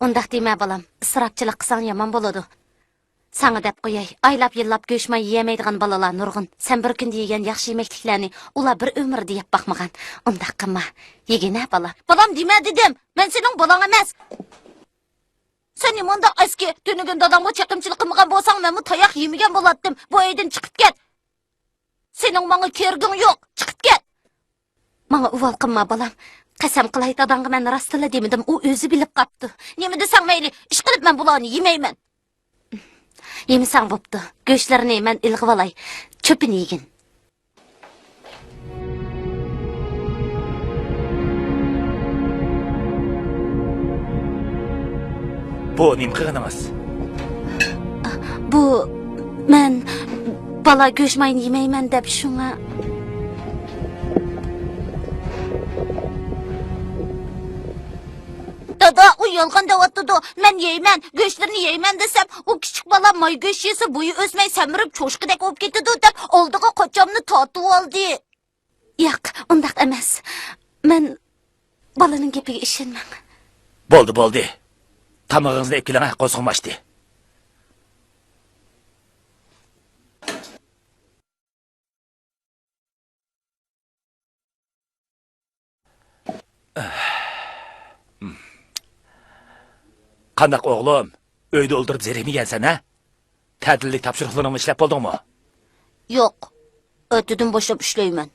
ئۇنداق دېمە، بالام. ئىسراپچىلىق قىلساڭ يامان بولىدۇ. ساڭا دەپ قوياي، ئايلاپ-يىللاپ گۆش-ماي يېيەلمەيدىغان بالىلار نۇرغۇن. سەن بىر كۈندە يېگەن ياخشى يېمەكلىكلەرنى ئۇلار بىر ئۆمۈردە يەپ باقمىغان. ئۇنداق قىلما. يېگىنە، بالام. بالام دېمە دېدىم. مەن سېنىڭ بالاڭ ئەمەس. سەن نېمانداق ئەسكى؟ تۈنۈگۈن دادامغا چېقىمچىلىق قىلمىغان بولساڭ، مەنمۇ تاياق يېمىگەن بولاتتىم. بۇ ئۆيدىن چىقىپ كەت. سېنىڭ ماڭا كېرىكىڭ يوق. چىقىپ كەت. ماڭا ئۇۋال قىلما، بالام. قەسەم قىلاي، داداڭغا مەن راستلا دېمىدىم، ئۇ ئۆزى بىلىپ قاپتۇ. نېمە دېسەڭ مەيلى، ئىشقىلىپ مەن بۇلارنى يېمەيمەن. يېمىسەڭ بوپتۇ. گۆشلىرىنى مەن ئىلغىۋالاي. چۆپىنى يېگىن. بۇ نېمە قىلغىنىڭىز؟ بۇ، مەن بالا گۆش ماينى يېمەيمەن دەپ شۇڭا. دادا، ئۇ يالغان دەۋاتىدۇ. مەن يەيمەن، گۆشلىرىنى يەيمەن دېسەم، ئۇ كىچىك بالا ماي گۆش يېسە بويى ئۆسمەي سەمرىپ چوشقىدەك بولۇپ كېتىدۇ دەپ ئالدىغا قاچامنى تارتىۋالدى. ياق، ئۇنداق ئەمەس. مەن بالىنىڭ گېپىگە ئىشەنمەڭ. بولدى، بولدى. تامىقىڭىزنى ئېلىپ كېلىڭ، قورسىقىم ئاچتى. قانداق ئوغلۇم؟ ئۆيدە ئولتۇرۇپ زېرىكمىگەنسەن ھە؟ تەتىللىك تاپشۇرۇقلىرىڭنى ئىشلەپ بولدۇڭمۇ؟ يوق، ئەتىدىن باشلاپ ئىشلەيمەن.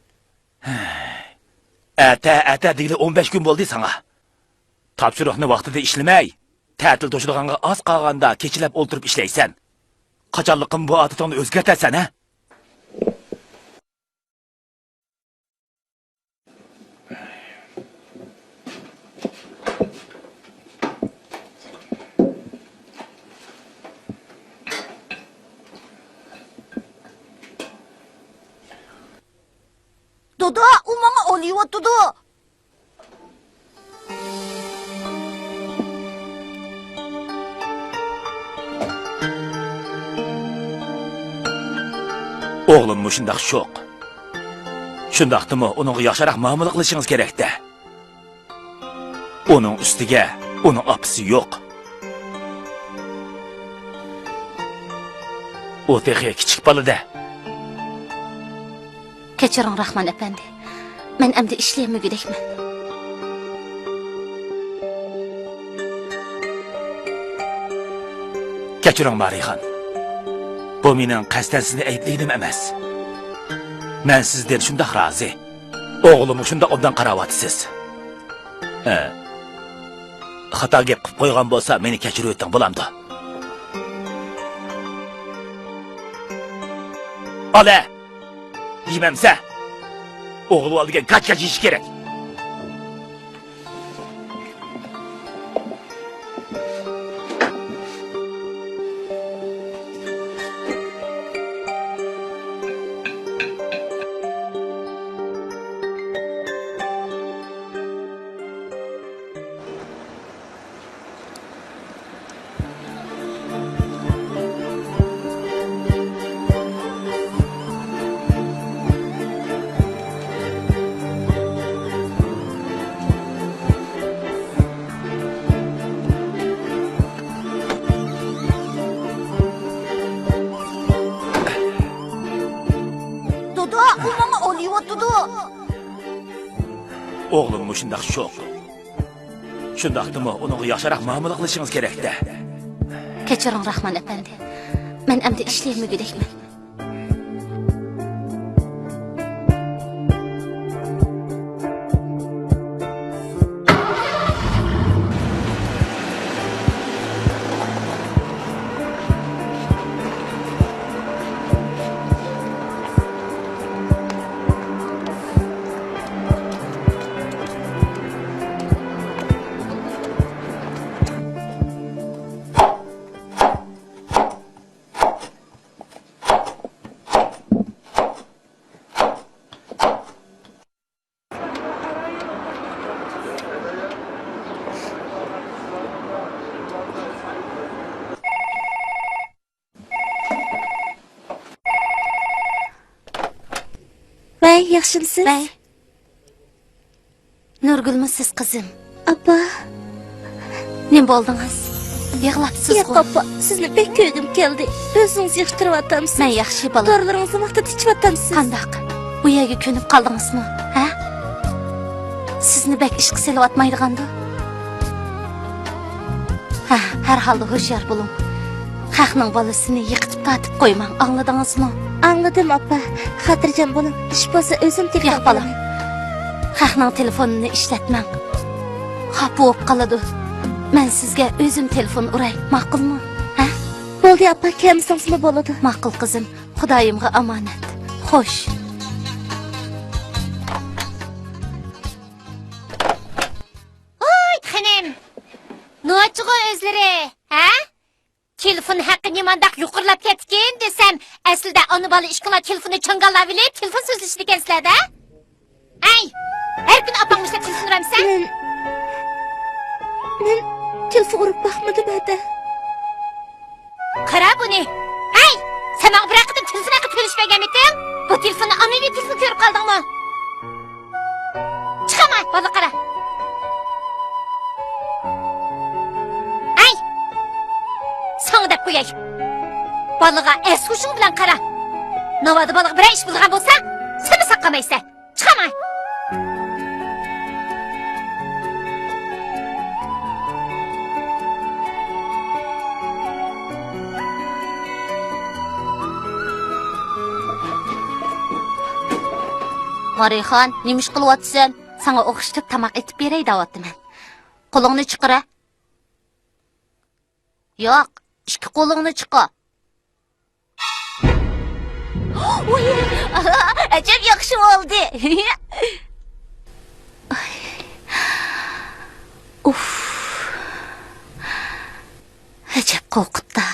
ئەتە، ئەتە دېگىلى ئون بەش كۈن بولدى ساڭا. تاپشۇرۇقنى ۋاقتىدا ئىشلىمەي، تەتىل توشىدىغانغا ئاز قالغاندا كېچىلەپ ئولتۇرۇپ ئىشلەيسەن. قاچانلىقىم بۇ ئادىتىڭنى ئۆزگەرتەرسەن، ھە؟ دادا، ئۇ ماڭا ئولىيىۋاتىدۇ. ئوغلۇم مۇشۇنداق شوق. شۇنداقتىمۇ ئۇنىڭغا ياخشىراق مۇئامىلە قىلىشىڭىز كېرەك-دە. ئۇنىڭ ئۈستىگە ئۇنىڭ ئاپىسى يوق. ئۇ تېخى كىچىك بالا-دە. كەچۈرۈڭ، راخمان ئەپەندى. مەن ئەمدى ئىشلىيەلمىگۈدەكمەن. كەچۈرۈڭ، مارىخان. بۇ مېنىڭ قەستەن سىزنى ئەيىبلىگىنىم ئەمەس. مەن سىزدىن شۇنداق رازى. ئوغلۇمغا شۇنداق ئوبدان قاراۋاتىسىز. ئە، خاتا گەپ قىلىپ قويغان بولسا، مېنى كەچۈرۈۋېتىڭ، بولامدۇ؟ ئالە! يېمەمسە! ئوغلى بار دېگەن كاچ-كاچ يېيىش كېرەك. دادا، ئۇ ماڭا ئولىيىۋاتىدۇ. ئوغلۇم مۇشۇنداق شوق. شۇنداقتىمۇ ئۇنىڭغا ياخشىراق مۇئامىلە قىلىشىڭىز كېرەك-دە. كەچۈرۈڭ، راخمان ئەپەندى. مەن ئەمدى ئىشلىيەلمىگۈدەكمەن. ۋەي، ياخشىمسىز؟ ۋەي. نۇرگۈلمۇ سىز، قىزىم؟ ئاپا. نېمە بولدىڭىز؟ يىغلاپسىزغۇ؟ ياق، ئاپا، سىزنى بەك كۆرگۈم كەلدى. ئۆزىڭىز ياخشى تۇرۇۋاتامسىز؟ مەن ياخشى، بالام. دورىلىرىڭىزنى ۋاقتىدا ئىچىۋاتامسىز؟ قانداق؟ بۇ يەرگە كۆنۈپ قالدىڭىزمۇ؟ ھە؟ سىزنى بەك ئىشقا سېلىۋاتمايدىغاندۇ؟ ھە، ھەر ھالدا ھوشيار بولۇڭ. خەقنىڭ بالىسىنى يىقىتىپ تارتىپ قويماڭ، ئاڭلىدىڭىزمۇ؟ ئاڭلىدىم، ئاپا. خاتىرجەم بولۇڭ. ئىش بولسا ئۆزۈم تېپىپ قالىمەن. ياق، بالام. خەقنىڭ تېلېفونىنى ئىشلەتمەڭ. خاپا بولۇپ قالىدۇ. مەن سىزگە ئۆزۈم تېلېفون ئۇراي، ماقۇلمۇ؟ ھە؟ بولدى، ئاپا، كەلمىسىڭىزمۇ بولىدۇ. ماقۇل، قىزىم. خۇدايىمغا ئامانەت. خوش. ۋاي خېنىم، نوچىغۇ ئۆزلىرى، ھە؟ تېلېفون ھەققى نېمانداق يۇقىرىلاپ كەتتىكىن دېسەم، ئەسلىدە ئانا بالا ئىككىڭلار تېلېفوننى چاڭگاللاۋېلىپ تېلېفون سۆزلىشىدىكەنسىلەر-دە. ھەي، ھەر كۈنى ئاپاڭ مۇشۇنداق تېلېفون ئۇرامسەن؟ مەن، مەن تېلېفون ئۇرۇپ باقمىدىم، ھەدە. قارا بۇنى. ھەي، سەن ماڭا بىرەر قېتىم تېلېفون ھەققى تۆلىشىپ بەرگەنمىدىڭ؟ بۇ تېلېفوننى ئاممىۋى تېلېفون كۆرۈپ قالدىڭمۇ؟ چىقاماي، بالىغا قارا. ھەي، ساڭا دەپ قوياي. بالىغا ئەس-ھوشۇڭ بىلەن قارا. ناۋادا بالىغا بىرەر ئىش بولىدىغان بولسا، سەنمۇ ساقلىمايسەن. چىقاماي. مارىخان، نېمە ئىش قىلىۋاتىسەن؟ ساڭا ئوخشىتىپ تاماق ئېتىپ بېرەي دەۋاتىمەن. قولۇڭنى چىقىرە. ياق، ئىككى قولۇڭنى چىقار. ئۇي، ئەجەب ياخشى بولدى. ئاي. ئۇف. ئەجەب قورقۇتتا.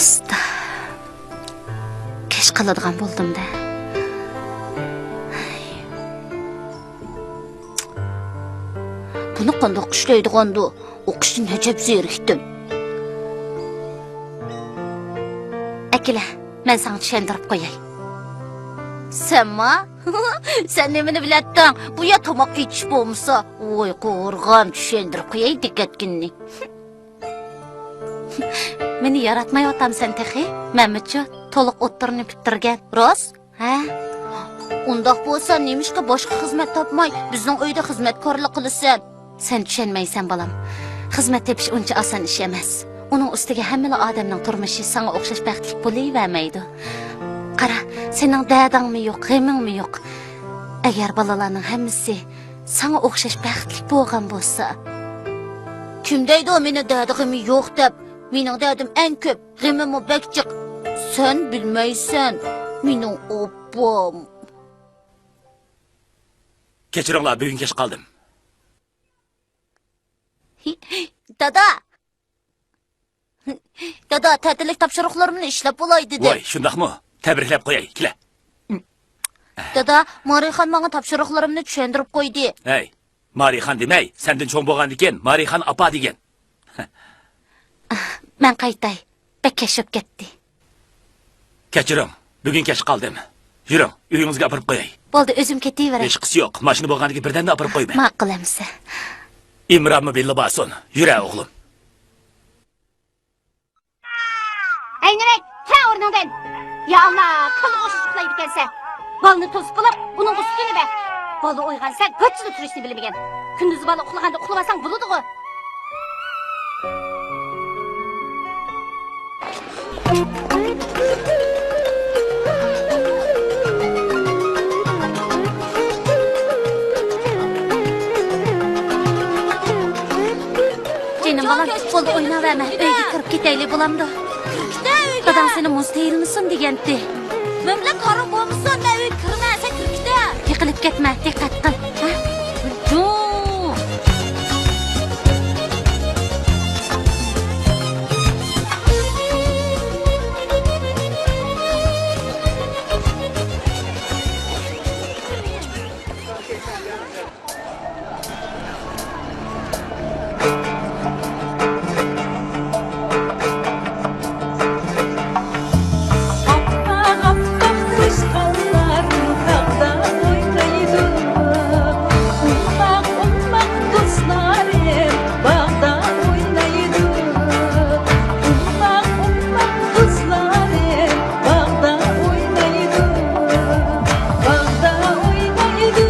ئاستا. كەچ قالىدىغان بولدۇم-دە. بۇنى قانداق ئىشلەيدىغاندۇ؟ ئوقۇشتىن ئەجەب زېرىكتىم. ئەكېلە، مەن ساڭا چۈشەندۈرۈپ قوياي. سەنما؟ سەن نېمىنى بىلەتتىڭ؟ بۇ يەر تاماق ئېتىش بولمىسا، ۋاي قورغام، چۈشەندۈرۈپ قوياي دىققەتكىننى. مېنى ياراتمايۋاتامسەن تېخى؟ مەنمۇچۇ، تولۇق ئوتتۇرىنى پۈتتۈرگەن. راست؟ ھە؟ ئۇنداق بولسا، نېمىشقا باشقا خىزمەت تاپماي، بىزنىڭ ئۆيدە خىزمەتكارلىق قىلىسەن؟ سەن چۈشەنمەيسەن، بالام. خىزمەت تېپىش ئۇنچە ئاسان ئىش ئەمەس. ئۇنىڭ ئۈستىگە ھەممىلا ئادەمنىڭ تۇرمۇشى ساڭا ئوخشاش بەختلىك بولۇۋەرمەيدۇ. قارا، سېنىڭ دەردىڭمۇ يوق، غېمىڭمۇ يوق. ئەگەر بالىلارنىڭ ھەممىسى ساڭا ئوخشاش بەختلىك بولغان بولسا. كىم دەيدۇ مېنىڭ دەردى غېمى يوق دەپ؟ مېنىڭ دەردىم ئەڭ كۆپ، غېمىممۇ بەك جىق. سەن بىلمەيسەن، مېنىڭ ئاپام. كەچۈرۈڭلار، بۈگۈن كەچ قالدىم. دادا! دادا، تەتۈرلۈك تاپشۇرۇقلىرىمنى ئىشلەپ بولاي دېدىم. ۋاي، شۇنداقمۇ؟ تەبرىكلەپ قوياي، كېلە. دادا، مارىخان ماڭا تاپشۇرۇقلىرىمنى چۈشەندۈرۈپ قويدى. ھەي، مارىخان دېمەي، سەندىن چوڭ بولغاندىكىن مارىخان ئاپا دېگىن. مەن قايتاي. بەك كەچ بولۇپ كەتتى. كەچۈرۈڭ، بۈگۈن كەچ قالدىم. يۈرۈڭ، ئۆيىڭىزگە ئاپىرىپ قوياي. بولدى، ئۆزۈم كېتىۋېرەي. ھېچقىسى يوق، ماشىنا بولغاندىكىن بىردەمدە ئاپىرىپ قويىمەن. ماقۇل ئەمىسە. ئىمرانمۇ بىللە بارسۇن. يۈرە، ئوغلۇم. ئەينىرەك، تۇرە ئورنۇڭدىن! يا ئاللا، كالىغا ئوخشاش ئۇخلايدىكەنسەن. بالىنى توسۇق قىلىپ، ئۇنىڭغا سۈت ئېلىۋەر. بالا ئويغانسا، گاچچىلا تۇرۇشنى بىلمىگەن. كۈندۈزى بالا ئۇخلىغاندا ئۇخلىۋالساڭ بولىدىغۇ. جېنىم بالام، بولدى، ئويناۋەرمە، ئۆيگە كىرىپ كېتەيلى، بولامدۇ؟ كىركىتە ئۆيگە. داداڭ سېنى مۇز تېيىلمىسۇن دېگەنتى. مەن بىلەن كارىڭ بولمىسۇن، مەن ئۆيگە كىرىمەن، سەن كىركىتە. يىقىلىپ كەتمە، دىققەت قىل. ھە؟ جۇ. ئاپئاق، ئاپئاق چاشقانلار تاغدا ئوينايدۇ. ئوماق، ئوماق دوستلارىم باغدا ئوينايدۇ. ئوماق، ئوماق دوستلارىم باغدا ئوينايدۇ، باغدا ئوينايدۇ،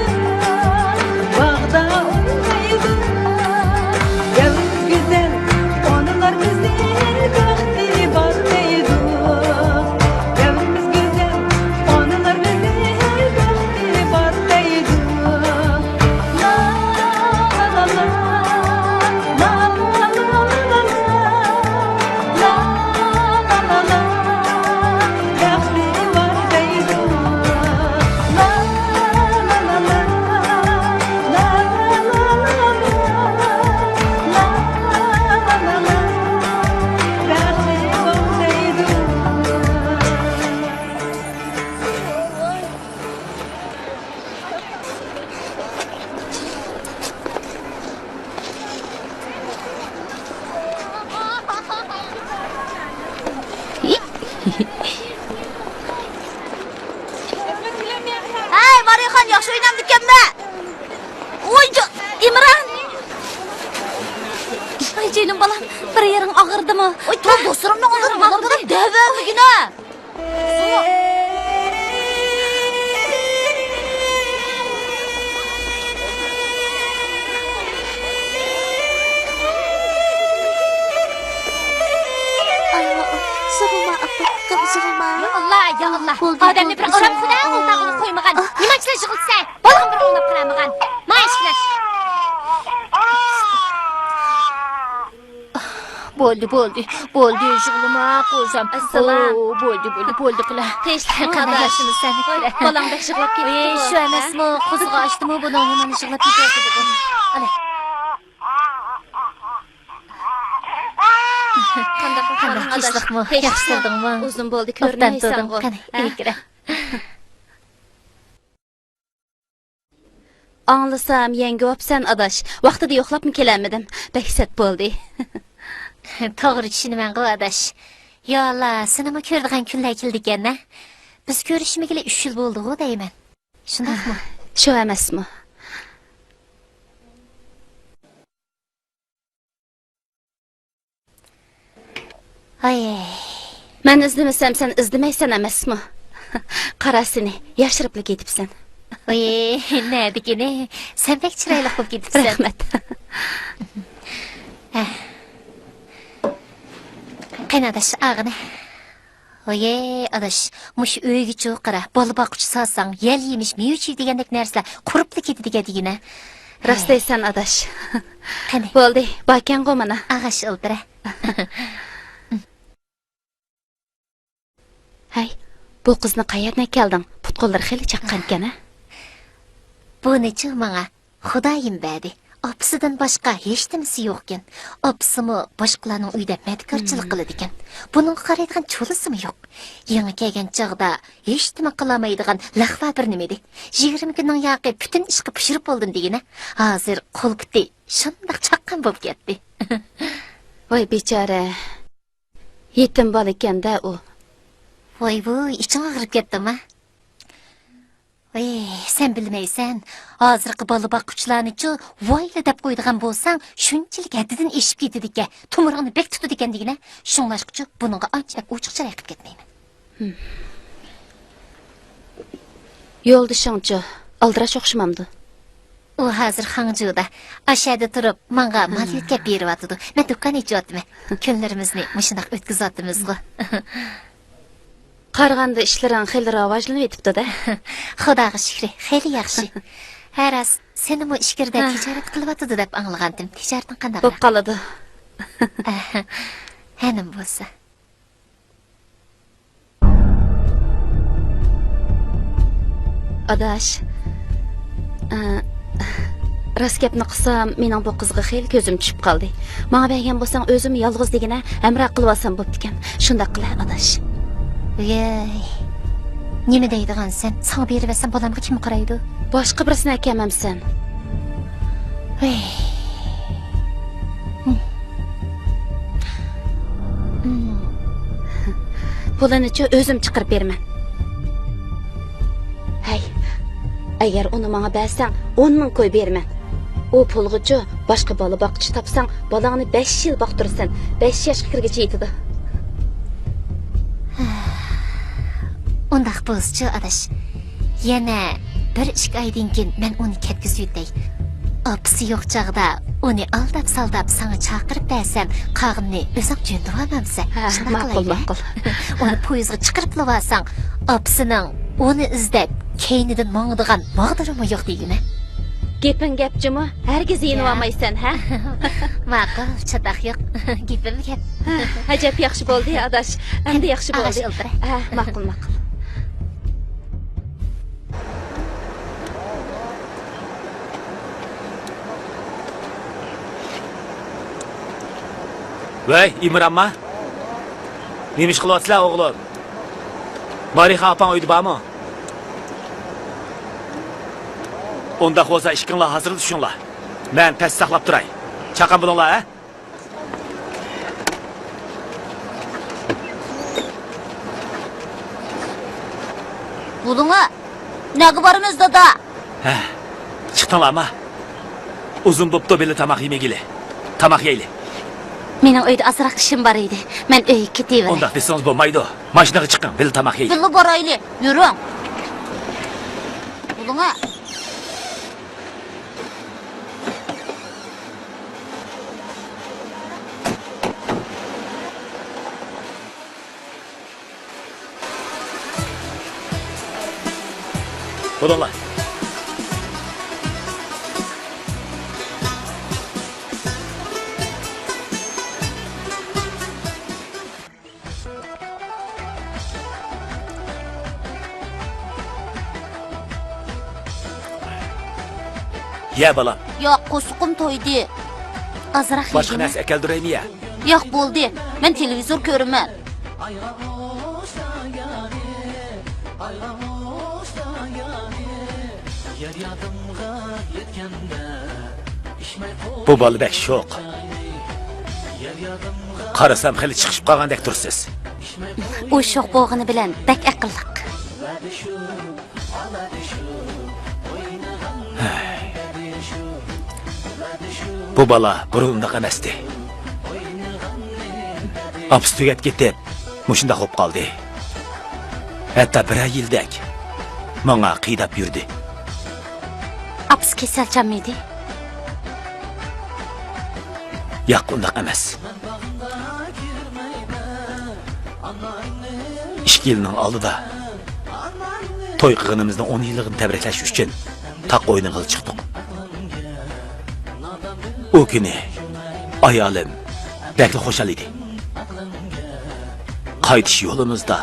باغدا ئوينايدۇ. دەۋر گۈزەل، ئانىلار بىزنى بەختى بار دەيدۇ. دەۋرىمىز گۈزەل، ئانىلار بىزنى بەختى بار دەيدۇ. ھەي، مارىخان، يا ئوينامدىكەنمەن. ۋوي، جو-، ئىمران! ۋاي جېنىم بالام، بىر يېرىڭ ئاغرىدىمۇ؟ ۋاي، تۇر، دوستلىرىمنىڭ ئالدىدا بۇلار بىلەن دەۋەرمىگىنە. يىغلىما، ئاپا، يىغلىما. يا ئاللا، يا ئاللا. بولدى، ئادەمنى بىر بولدى. ئارام قىلغۇدەك ئولتۇرغىلى قويمىغان. نېمە ئۈچۈن يىغلىسا؟ بالىغا بىر ئويلاپ قارىمىغان. مانا ئىشلەش. بولدى، بولدى، بولدى، يىغلىما، قوزام. ئەسسالام. ئو، بولدى، بولدى، بولدى، قىلە. تىنچلىق، قانداق ياخشىمۇ سەن؟ ۋاي، بالاڭ بەك يىغلاپ كېتىپتۇ. ئېي، شۇ ئەمەسمۇ، قوزىغا ئاچتىمۇ بۇنىڭ، يامان يىغلاپ كېتىۋاتىدىغۇ. ئالە. قانداق ئەھۋالىڭ، ئاداش؟ تىنچلىقمۇ؟ ياخشى تۇردۇڭمۇ؟ ئۇزۇن بولدى، كۆرۈنمەيسەنغۇ. قېنى، ھە؟ ئۆيگە كىرە. ئاڭلىسام، يەڭگە بوپسەن، ئاداش. ۋاقتىدا يوقلاپمۇ كېلەلمىدىم. بەك سەت بولدى. توغرا چۈشىنىمەنغۇ، ئاداش. يا ئاللا، سېنىمۇ كۆرىدىغان كۈنلەر كېلىدىكەن-ھە. بىز كۆرۈشمىگىلى ئۈچ يىل بولدىغۇ دەيمەن. شۇنداقمۇ؟ شۇ ئەمەسمۇ؟ ھاي. مەن ئىزدىمىسەم، سەن ئىزدىمەيسەن ئەمەسمۇ؟ قارا سېنى، ياشىرىپلا كېتىپسەن. ۋىي، نەدىكىنى؟ سەن بەك چىرايلىق بولۇپ كېتىپسەن. رەھمەت. ھە. قېنى ئاداش، ئاغىنە. ۋىي، ئاداش، مۇشۇ ئۆيگىچۇ قارا، بالا باققۇچى سالساڭ، يەل يېمىش، مېۋە چېۋە دېگەندەك نەرسىلەر قۇرۇپلا كېتىدىكەن دېگىنە. راست دەيسەن، ئاداش. قېنى. بولدى، باركەنغۇ مانا. ئاغاش ئولتۇرە. ھەي، بۇ قىزنى قەيەردىن ئەكەلدىڭ؟ پۇت-قوللىرى خېلى چاققانكەن، ھە؟ بۇنىچۇ ماڭا خۇدايىم بەردى. ئاپىسىدىن باشقا ھېچنېمىسى يوقكەن. ئاپىسىمۇ باشقىلارنىڭ ئۆيىدە مەدىكارچىلىق قىلىدىكەن. بۇنىڭغا قارايدىغان چولىسىمۇ يوق. يېڭى كەلگەن چاغدا ھېچنېمە قىلالمايدىغان لەخۋا بىر نېمە ئىدى. يىگىرمە كۈننىڭ ياقى پۈتۈن ئىشقا پۇشۇرۇپ بولدۇم دېگىنە. ھازىر قول پۇتى شۇنداق چاققان بولۇپ كەتتى. ۋاي بىچارە. يېتىم بالىكەن-دە ئۇ. ۋاي ۋۇي، ئىچىڭ ئاغرىپ كەتتىما؟ ۋاي، سەن بىلمەيسەن. ھازىرقى بالا باققۇچىلارنىچۇ ۋايلا دەپ قويىدىغان بولساڭ، شۇنچىلىك ھەددىدىن ئېشىپ كېتىدىكەن، تومۇرۇڭنى بەك تۇتىدىكەن دېگىنە. شۇڭلاشقىچۇ بۇنىڭغا ئانچە بەك ئوچۇق چىراي قىلىپ كەتمەيمەن. يولدىشىڭچۇ، ئالدىراش ئوخشىمامدۇ؟ ئۇ ھازىر خاڭجۇدا. ئاشەدە تۇرۇپ، ماڭا مال يۆتكەپ بېرىۋاتىدۇ. مەن دۇكان ئېچىۋاتىمەن. كۈنلىرىمىزنى مۇشۇنداق ئۆتكۈزۈۋاتىمىزغۇ. قارىغاندا ئىشلىرىڭ خېلى راۋاجلىنىۋېتىپتۇ-دە. خۇداغا شۈكرى، خېلى ياخشى. ھە راست، سېنىمۇ ئىچكىرىدە تىجارەت قىلىۋاتىدۇ دەپ ئاڭلىغانتىم. تىجارىتىڭ قانداقراق؟ بولۇپ قالىدۇ. ھە، نېمە بولسا. ئاداش، ئە، راست گەپنى قىلسام، مېنىڭ بۇ قىزغا خېلى كۆزۈم چۈشۈپ قالدى. ماڭا بەرگەن بولساڭ، ئۆزۈم يالغۇز دېگىنە ھەمراھ قىلىۋالسام بوپتىكەن. شۇنداق قىلە، ئاداش. ۋىي، نېمە دەيدىغانسەن؟ ساڭا بېرىۋەتسەم، بالامغا كىم قارايدۇ؟ باشقا بىرسىنى ئەكەلمەمسەن؟ ۋىي. پۇلىنىچۇ ئۆزۈم چىقىرىپ بېرىمەن. ھەي، ئەگەر ئۇنى ماڭا بەرسەڭ، ئون مىڭ كوي بېرىمەن. ئۇ پۇلغىچۇ باشقا بالا باققۇچى تاپساڭ، بالاڭنى بەش يىل باقتۇرىسەن، بەش ياشقا كىرگۈچە يېتىدۇ. ئۇنداق بولسىچۇ، ئاداش. يەنە بىر ئىككى ئايدىن كېيىن مەن ئۇنى كەتكۈزۈۋېتەي. ئاپىسى يوق چاغدا ئۇنى ئالداپ-سالداپ ساڭا چاقىرىپ بەرسەم، قالغىنىنى ئۆزۈڭ جۆندىۋالمامسەن؟ ھە، شۇنداق ماقۇل، قىلايلى. ماقۇل. ئۇنى پويىزغا چىقىرىپلىۋالساڭ، ئاپىسىنىڭ ئۇنى ئىزدەپ كەينىدىن ماڭىدىغان ماغدۇرىمۇ يوق دېگىنە. گېپىڭ گەپ جۇمۇ، ھەرگىز يېنىۋالمايسەن، ھە؟ ماقۇل، چاتاق يوق. گېپىم گەپ. ھە، ئەجەب ياخشى بولدى، ئاداش. ئەمدى ياخشى بولدى. ئاداش، ئولتۇراي. ھە، ماقۇل، ماقۇل. ۋەي، ئىمرانما؟ نېمە ئىش قىلىۋاتىسىلەر، ئوغلۇم؟ مارىخا ئاپاڭ ئۆيدە بارمۇ؟ ئۇنداق بولسا، ئىككىڭلار ھازىرلا چۈشۈڭلار. مەن تەستە ساقلاپ تۇراي. چاققان بولۇڭلار، ھە؟ بولۇڭا. نەگە بارىمىز، دادا؟ ھە، چىقتىڭلارمۇ؟ ئۇزۇن بوپتۇ بىللە تاماق يېمىگىلى. تاماق يەيلى. مېنىڭ ئۆيدە ئازراق ئىشىم بار ئىدى. مەن ئۆيگە كېتىۋېرەي. ئۇنداق دېسىڭىز بولمايدۇ. ماشىنىغا چىقىڭ، بىللە تاماق يەيلى. بىللە بارايلى. يۈرۈڭ. بولۇڭا. بولۇڭلار. يە، بالام. ياق، قورسىقىم تويدى. ئازراق باشقا يېگىنە. نەرسە ئەكەلدۈرەيمۇ يە؟ ياق، بولدى. مەن تېلېۋىزور كۆرىمەن. بۇ بالا بەك شوخ. قارىسام، خېلى چىقىشىپ قالغاندەك تۇرىسىز. ئۇ شوخ بولغىنى بىلەن بەك ئەقىللىق. بۇ بالا بۇرۇن ئۇنداق ئەمەستى. ئاپىسى تۈگەپ كېتىپ، مۇشۇنداق بولۇپ قالدى. ھەتتا بىرەر يىلدەك ماڭا قىيداپ يۈردى. ئاپىسى كېسەلچانمىدى؟ ياق، ئۇنداق ئەمەس. ئىككى يىلنىڭ ئالدىدا توي قىلغىنىمىزنىڭ ئون يىللىقىنى تەبرىكلەش ئۈچۈن تاغقا ئوينىغىلى چىقتۇق. ئۇ كۈنى ئايالىم بەكلا خۇشال ئىدى. قايتىش يولىمىزدا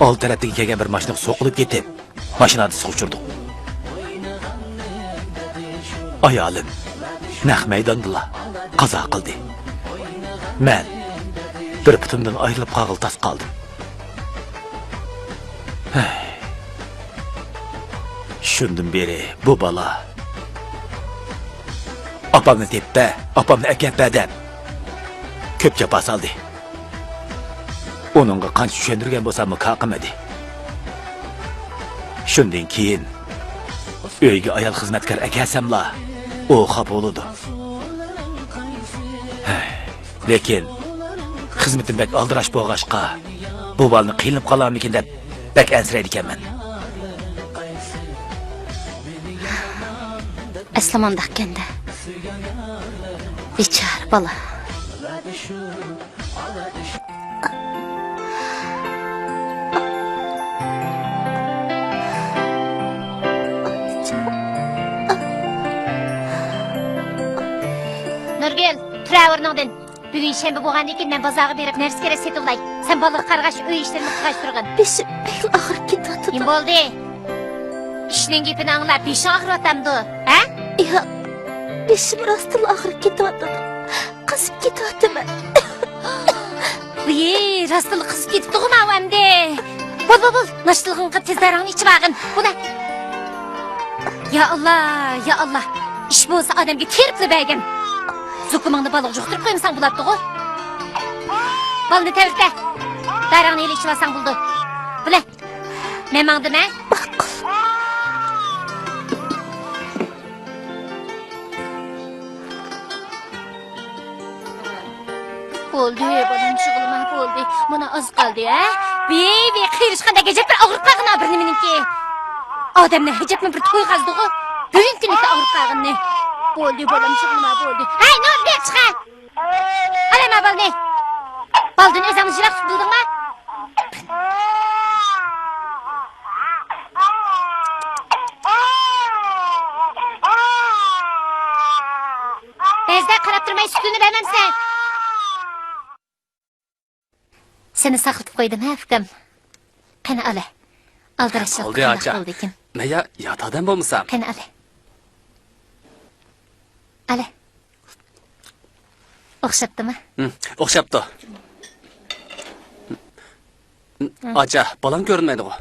ئالدى تەرەپتىن كەلگەن بىر ماشىنىغا سوقۇلۇپ كېتىپ، ماشىنا ھادىسىسىگە ئۇچرىدۇق. ئايالىم نەق مەيداندىلا قازا قىلدى. مەن بىر پۇتۇمدىن ئايرىلىپ قالغىلى تاس قالدىم. ھەي. شۇندىن بېرى بۇ بالا «ئاپامنى تېپىپ بەر، ئاپامنى ئەكەپ بەر» دەپ كۆپ جاپا سالدى. ئۇنىڭغا قانچە چۈشەندۈرگەن بولساممۇ كار قىلمىدى. شۇندىن كېيىن ئۆيگە ئايال خىزمەتكار ئەكەلسەملا، ئۇ خاپا بولىدۇ. ھەي. لېكىن خىزمىتىم بەك ئالدىراش بولغاچقا، بۇ بالىنى قىينىلىپ قالارمىكىن دەپ بەك ئەنسىرەيدىكەنمەن. ئەسلى مانداقكەن-دە. بىچارە بالا. نۇرگۈل، تۇرۇۋەر ئورنۇڭدىن. بۈگۈن شەنبە بولغاندىكىن مەن بازارغا بېرىپ نەرسە-كېرەك سېتىۋالاي. سەن بالىغا قارىغاچ، ئۆي ئىشلىرىنى قىلغاچ تۇرغىن. بېشىم بەكلا ئاغرىپ كېتىۋاتىدۇ. نېمە بولدى؟ ئىشنىڭ گېپىنى ئاڭلاپ بېشىڭ ئاغرىۋاتامدۇ؟ ھە؟ ياق، بېشىم راستتىنلا ئاغرىپ كېتىۋاتىدۇ. قىزىپ كېتىۋاتىمەن. ۋىي، راستتىنلا قىزىپ كېتىپتىغۇ ماۋۇ ئەمدى. بول، بول، بول، ناشتىلىقىڭغا تېز دارىڭنى ئىچىۋالغىن. بۇنى. يا ئاللا، يا ئاللا. ئىش بولسا ئادەمگە تېرىپلا بەرگىن. زۇكۇمۇڭنى بالىغا يۇقتۇرۇپ قويمىساڭ بولاتتىغۇ. بالىنى تەۋرىتە. دارىڭنى ھېلى ئىچىۋالساڭ بولىدۇ. بىلە. مەن ماڭدىم، ھە؟ بولدى، بالام، يىغلىما، بولدى. مانا ئاز قالدى، ھە؟ ۋىي، ۋىي، قېرىشقاندەك ئەجەب بىر ئاغرىپ قالغىنا بىر نېمىنىڭكى. ئادەمنى ئەجەبمۇ بىر تويغازدىغۇ. بۈگۈنكى كۈنلۈكتە ئاغرىپ قالغىنىنى. بولدى، بالام، يىغلىما، بولدى. ھەي، نۇر، بېرىپ چىقە. ئالايما بالىنى. بالىدىن ئۆزۈڭنى يىراق تۇتۇپ بىلدىڭما؟ بەزىدە قاراپ تۇرماي سۈتىنى بەرمەمسەن؟ سېنى ساقلىتىپ قويدۇم ھە، ئۇكام. قېنى، ئالە. ئالدىراشچىلىق بولدى، قانداق ئاچا. قىلدىكىن؟ مەن يا يات ئادەم بولمىسام. قېنى، ئالە. ئالە. ئوخشاپتىمۇ؟ ھىم، ئوخشاپتۇ. ئاچا، بالام كۆرۈنمەيدىغۇ.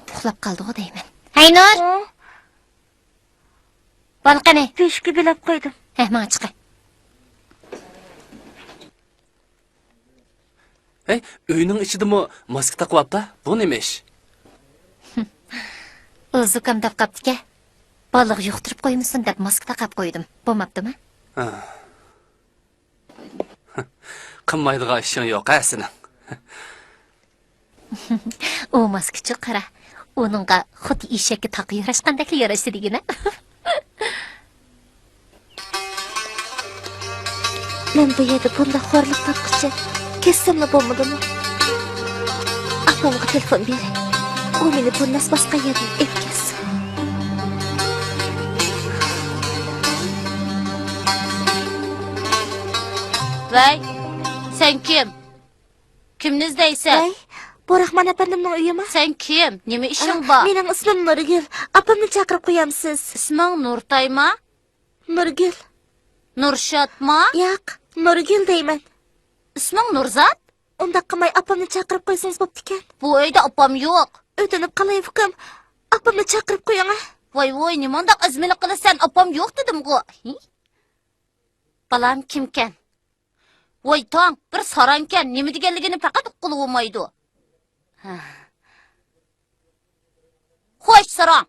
ئۇخلاپ قالدىغۇ دەيمەن. ھەي، نۇر! ھە؟ بال قېنى؟ تۆشۈككە بىلەپ قويدۇم. ھە، ماڭا چىقە. ھەي، ئۆينىڭ ئىچىدىمۇ ماسكا تاقىۋاپتا؟ بۇ نېمە ئىش؟ زۇكام دەپ قاپتىكەن. بالىغا يۇقتۇرۇپ قويمىسۇن دەپ ماسكا تاقاپ قويدۇم. بولماپتىمۇ؟ ھە. قىلمايدىغان ئىشىڭ يوق ھە سېنىڭ. ئۇ ماسكىچۇ قارا. ئۇنىڭغا خۇددى ئېشەككە تاقا ياراشقاندەكلا ياراشتى دېگىنە. مەن بۇ يەردە بۇنداق خورلۇق تارتقۇچە كەتسەملا بولمىدىمۇ؟ ئاپامغا تېلېفون بېرەي. ئۇ مېنى بۇ نەس باسقان يەردىن ئېلىپ كەتسۇن. ۋەي، سەن كىم؟ كىمنى ئىزدەيسەن؟ ۋەي، بۇ راخمان ئەپەندىمنىڭ ئۆيىمۇ؟ سەن كىم؟ نېمە ئىشىڭ بار؟ مېنىڭ ئىسمىم نۇرگۈل. ئاپامنى چاقىرىپ قويامسىز؟ ئىسمىڭ نۇرتايما؟ نۇرگۈل. نۇرشاتما؟ ياق، نۇرگۈل دەيمەن. ئىسمىڭ نۇرزات؟ ئۇنداق قىلماي، ئاپامنى چاقىرىپ قويسىڭىز بوپتىكەن. بۇ ئۆيدە ئاپام يوق. ئۆتۈنۈپ قالاي، ئۇكام. ئاپامنى چاقىرىپ قويۇڭ، ھە؟ ۋاي، ۋاي، نېمانداق ئەزمىلىك قىلىسەن؟ ئاپام يوق دېدىمغۇ. ھى؟ بالام كىمكەن؟ ۋاي تاڭ، بىر ساراڭكەن، نېمە دېگەنلىكىنى پەقەت ئۇققىلى بولمايدۇ. ھە. خوش، ساراڭ!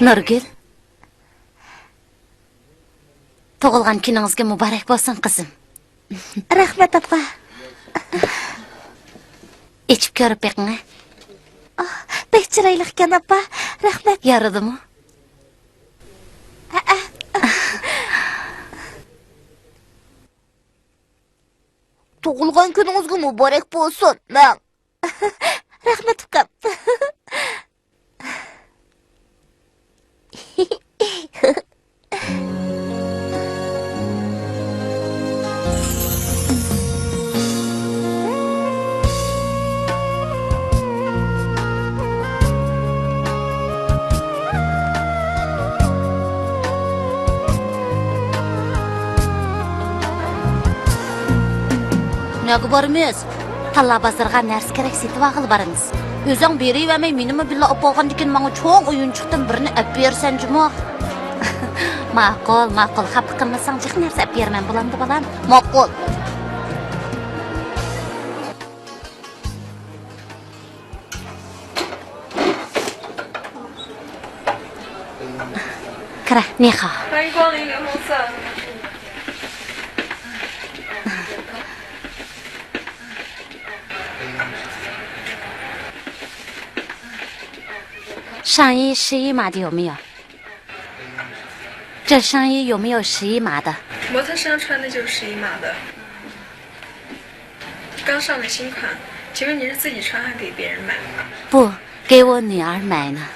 نۇرگۈل. تۇغۇلغان كۈنىڭىزگە مۇبارەك بولسۇن، قىزىم. رەھمەت، ئاپا. ئېچىپ كۆرۈپ بېقىڭ، ھە. ئاھ، بەك چىرايلىقكەن، ئاپا. رەھمەت. يارىدىمۇ؟ ھەئە. تۇغۇلغان كۈنىڭىزگە مۇبارەك بولسۇن، مەڭ. رەھمەت، ئۇكام. نەگە بارىمىز؟ تاللا بازىرىغا نەرسە-كېرەك سېتىۋالغىلى بارىمىز. ئۆزۈڭ بېرىۋەرمەي، مېنىمۇ بىللە ئاپارغاندىكىن، ماڭا چوڭ ئويۇنچۇقتىن بىرنى ئەپ بېرىسەن جۇمۇ. ماقۇل، ماقۇل، خاپا قىلمىساڭ، جىق نەرسە ئەپ بېرىمەن، بولامدۇ، بالام؟ ماقۇل. كىرە، نىخا. 欢迎光临联盟色。上衣试衣码的有没有？这上衣有没有试衣码的？模特身上穿的就是试衣码的。 刚上的新款，请问你是自己穿还给别人买？不，给我女儿买呢。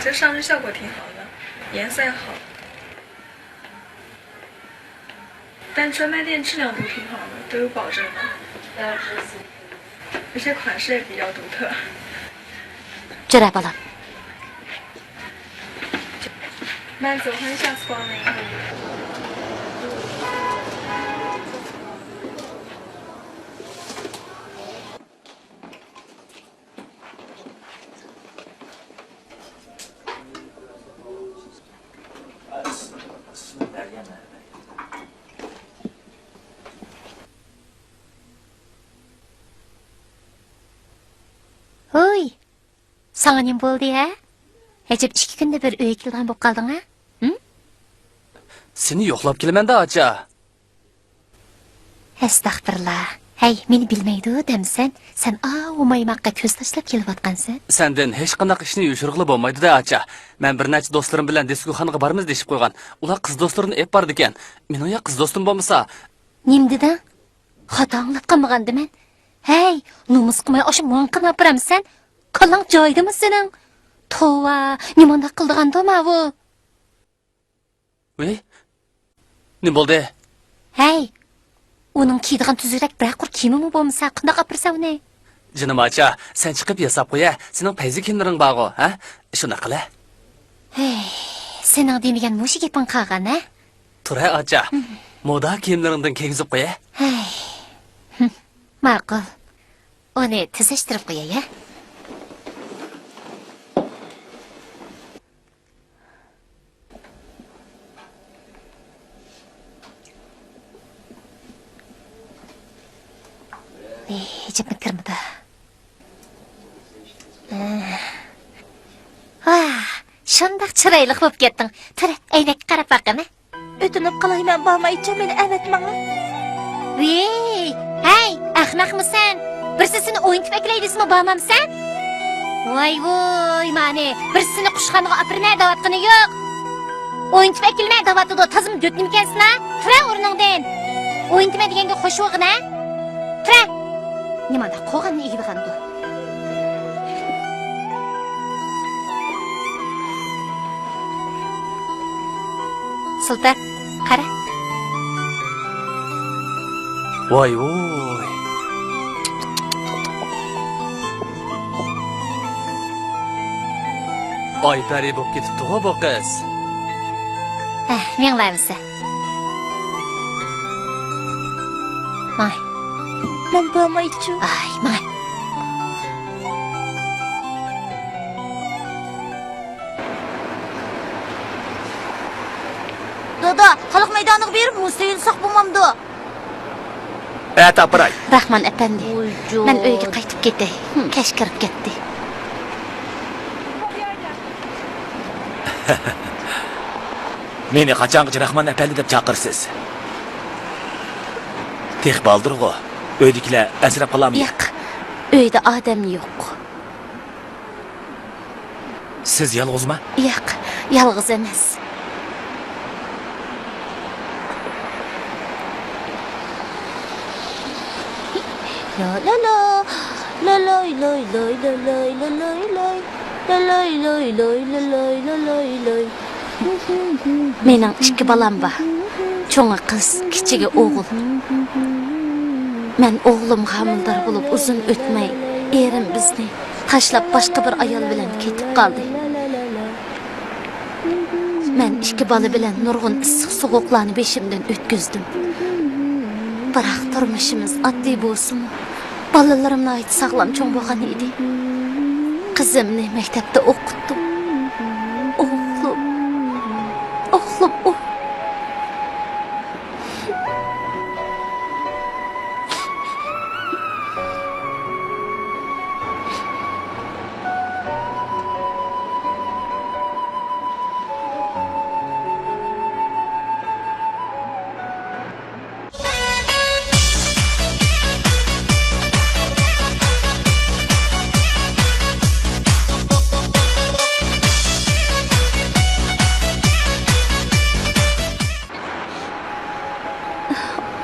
这上身效果挺好的，颜色也好，但专卖店质量不挺好的，都有保证的。 有些款式也比较独特。 جۈرە بالام. 慢走，欢迎下次光临。 ھوي! ساڭا نېمە بولدى ھە؟ ئەجەب ئىككى كۈندە بىر ئۆيگە كېلىدىغان بولۇپ قالدىڭ ھە؟ ھىم؟ سېنى يوقلاپ كېلىمەن-دە، ئاچا. ئەستەغپىرۇللا. ھەي، مېنى بىلمەيدۇ دەمسەن؟ سەن ئاۋۇ مايماققا كۆز تاشلاپ كېلىۋاتقانسەن. سەندىن ھېچقانداق ئىشنى يوشۇرغىلى بولمايدۇ-دە، ئاچا. مەن بىر نەچچە دوستلىرىم بىلەن دىسكوخانىغا بارىمىز دېيىشىپ قويغان. ئۇلار قىز دوستلىرىنى ئېلىپ بارىدىكەن. مېنىڭ يا قىز دوستۇم بولمىسا. نېمە دېدىڭ؟ خاتا ئاڭلاپ قالمىغاندىمەن؟ ھەي، نومۇس قىلماي ئاشۇ ماڭقىنى ئاپىرامسەن؟ كاللاڭ جايىدىمۇ سېنىڭ؟ توۋا، نېمانداق قىلىدىغاندۇ ماۋۇ؟ ۋېي، نېمە بولدى؟ ھەي، ئۇنىڭ كىيىدىغان تۈزۈكرەك بىرەر قۇر كىيىمىمۇ بولمىسا، قانداق ئاپىرىسەن ئۇنى؟ جېنىم ئاچا، سەن چىقىپ ياساپ قويە، سېنىڭ پەيزى كىيىملىرىڭ بارغۇ، ھە؟ شۇنداق قىلە. ھەي، سېنىڭ دېمىگەن مۇشۇ گېپىڭ قالغان، ھە؟ تۇرە ئاچا، مودا كىيىملىرىڭدىن كىيگۈزۈپ قويە. ھەي. ماقۇل. ئۇنى تۈزەشتۈرۈپ قوياي، ھە؟ ئېي، جىپنى كىرمىدى. ۋاھ، شۇنداق چىرايلىق بولۇپ كەتتىڭ. تۇر، ئەينەككە قاراپ باققىنە. ئۆتۈنۈپ قالاي، مەن بارمايچۇ، مېنى ئەۋەتمەڭلار. ۋېي، ھەي، ئەخمەقمۇ سەن؟ بىرسى سېنى ئوينىتىپ ئەكېلەي دېسىمۇ بارمامسەن؟ ۋاي ۋوي، مانى، بىرسى سېنى قۇشخانىغا ئاپىرىمەن دەۋاتقىنى يوق. ئوينىتىپ ئەكېلىمەن دەۋاتىدۇ، تازىمۇ دۆتنىمىكەنسىنا؟ تۇرە ئورنۇڭدىن. ئوينىتىمەن دېگەنگە خوش بولغىنە. تۇرە. نېمانداق قوغاننى ئېگىلغاندۇ؟ سىلتە، قارا. ۋاي ۋوي. ئايپەرى بولۇپ كېتىپتىغۇ بۇ قىز. ھە، مېڭىۋەرمىسە. ماڭاي. مەن بارمايچۇ. ئاي، ماڭاي. دادا، خەلق مەيدانىغا بېرىپ مۇز تېيىلساق بولمامدۇ؟ ئەتە ئاپىراي. راخمان ئەپەندى، ۋۇجۇد. مەن ئۆيگە قايتىپ كېتەي. ھىم. كەچ كىرىپ كەتتى. مېنى قاچانغىچە راخمان ئەپەندى دەپ چاقىرىسىز؟ تېخى بالدۇرغۇ. ئۆيدىكىلەر ئەنسىرەپ قالارمۇ؟ ياق، ئۆيدە ئادەم يوق. سىز يالغۇزما؟ ياق، يالغۇز ئەمەس. لا لا لا، لا لاي لاي لاي، لا لاي لا لاي لاي، لا لاي لاي لاي، لا لاي لا لاي لاي. مېنىڭ ئىككى بالام بار. چوڭى قىز، كىچىكى ئوغۇل. مەن ئوغلۇمغا ھامىلىدار بولۇپ ئۇزۇن ئۆتمەي، ئېرىم بىزنى تاشلاپ باشقا بىر ئايال بىلەن كېتىپ قالدى. مەن ئىككى بالا بىلەن نۇرغۇن ئىسسىق سوغۇقلارنى بېشىمدىن ئۆتكۈزدۈم. بىراق تۇرمۇشىمىز ئاددىي بولسىمۇ، بالىلىرىم ناھايىتى ساغلام چوڭ بولغان ئىدى. قىزىمنى مەكتەپتە ئوقۇتتۇم. ئوغلۇم، ئوغلۇم، ئوغلۇم.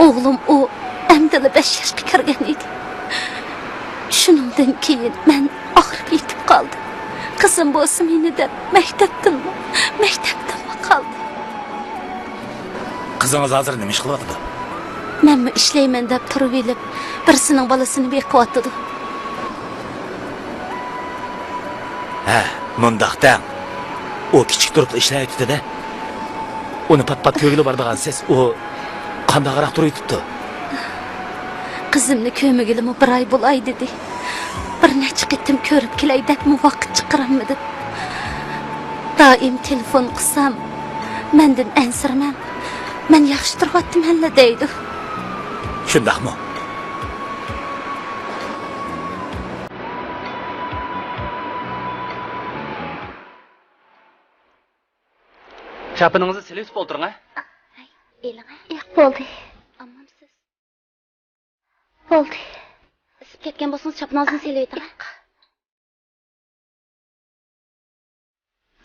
ئوغلۇم ئۇ ئەمدىلا بەش ياشقا كىرگەن ئىدى. شۇنىڭدىن كېيىن مەن ئاغرىپ يېتىپ قالدىم. قىزىم بولسا مېنى دەپ مەكتەپتىنمۇ، مەكتەپتىنمۇ قالدى. قىزىڭىز ھازىر نېمە ئىش قىلىۋاتىدۇ؟ مەنمۇ ئىشلەيمەن دەپ تۇرۇۋېلىپ، بىرسىنىڭ بالىسىنى بېقىۋاتىدۇ. ھە، مۇنداق دەڭ. ئۇ كىچىك تۇرۇپلا ئىشلەۋېتىدۇ-دە. ئۇنى پات-پات كۆرگىلى بارىدىغانسىز. ئۇ قانداقراق تۇرۇۋېتىپتۇ؟ قىزىمنى كۆرمىگىلىمۇ بىر ئاي بولاي دېدى. بىر نەچچە قېتىم كۆرۈپ كېلەي دەپمۇ ۋاقىت چىقىرالمىدىم. دائىم تېلېفون قىلسام، مەندىن ئەنسىرىمەڭ، مەن ياخشى تۇرۇۋاتىمەنلا دەيدۇ. شۇنداقمۇ؟ چاپىنىڭىزنى سېلىۋېتىپ ئولتۇرۇڭ، ھە؟ ئېلىڭە. ياق، بولدى. ئاممامسىز؟ بولدى. ئىسسىپ كەتكەن بولسىڭىز، چاپىنىڭىزنى سېلىۋېتىڭ، ھە؟ ياق.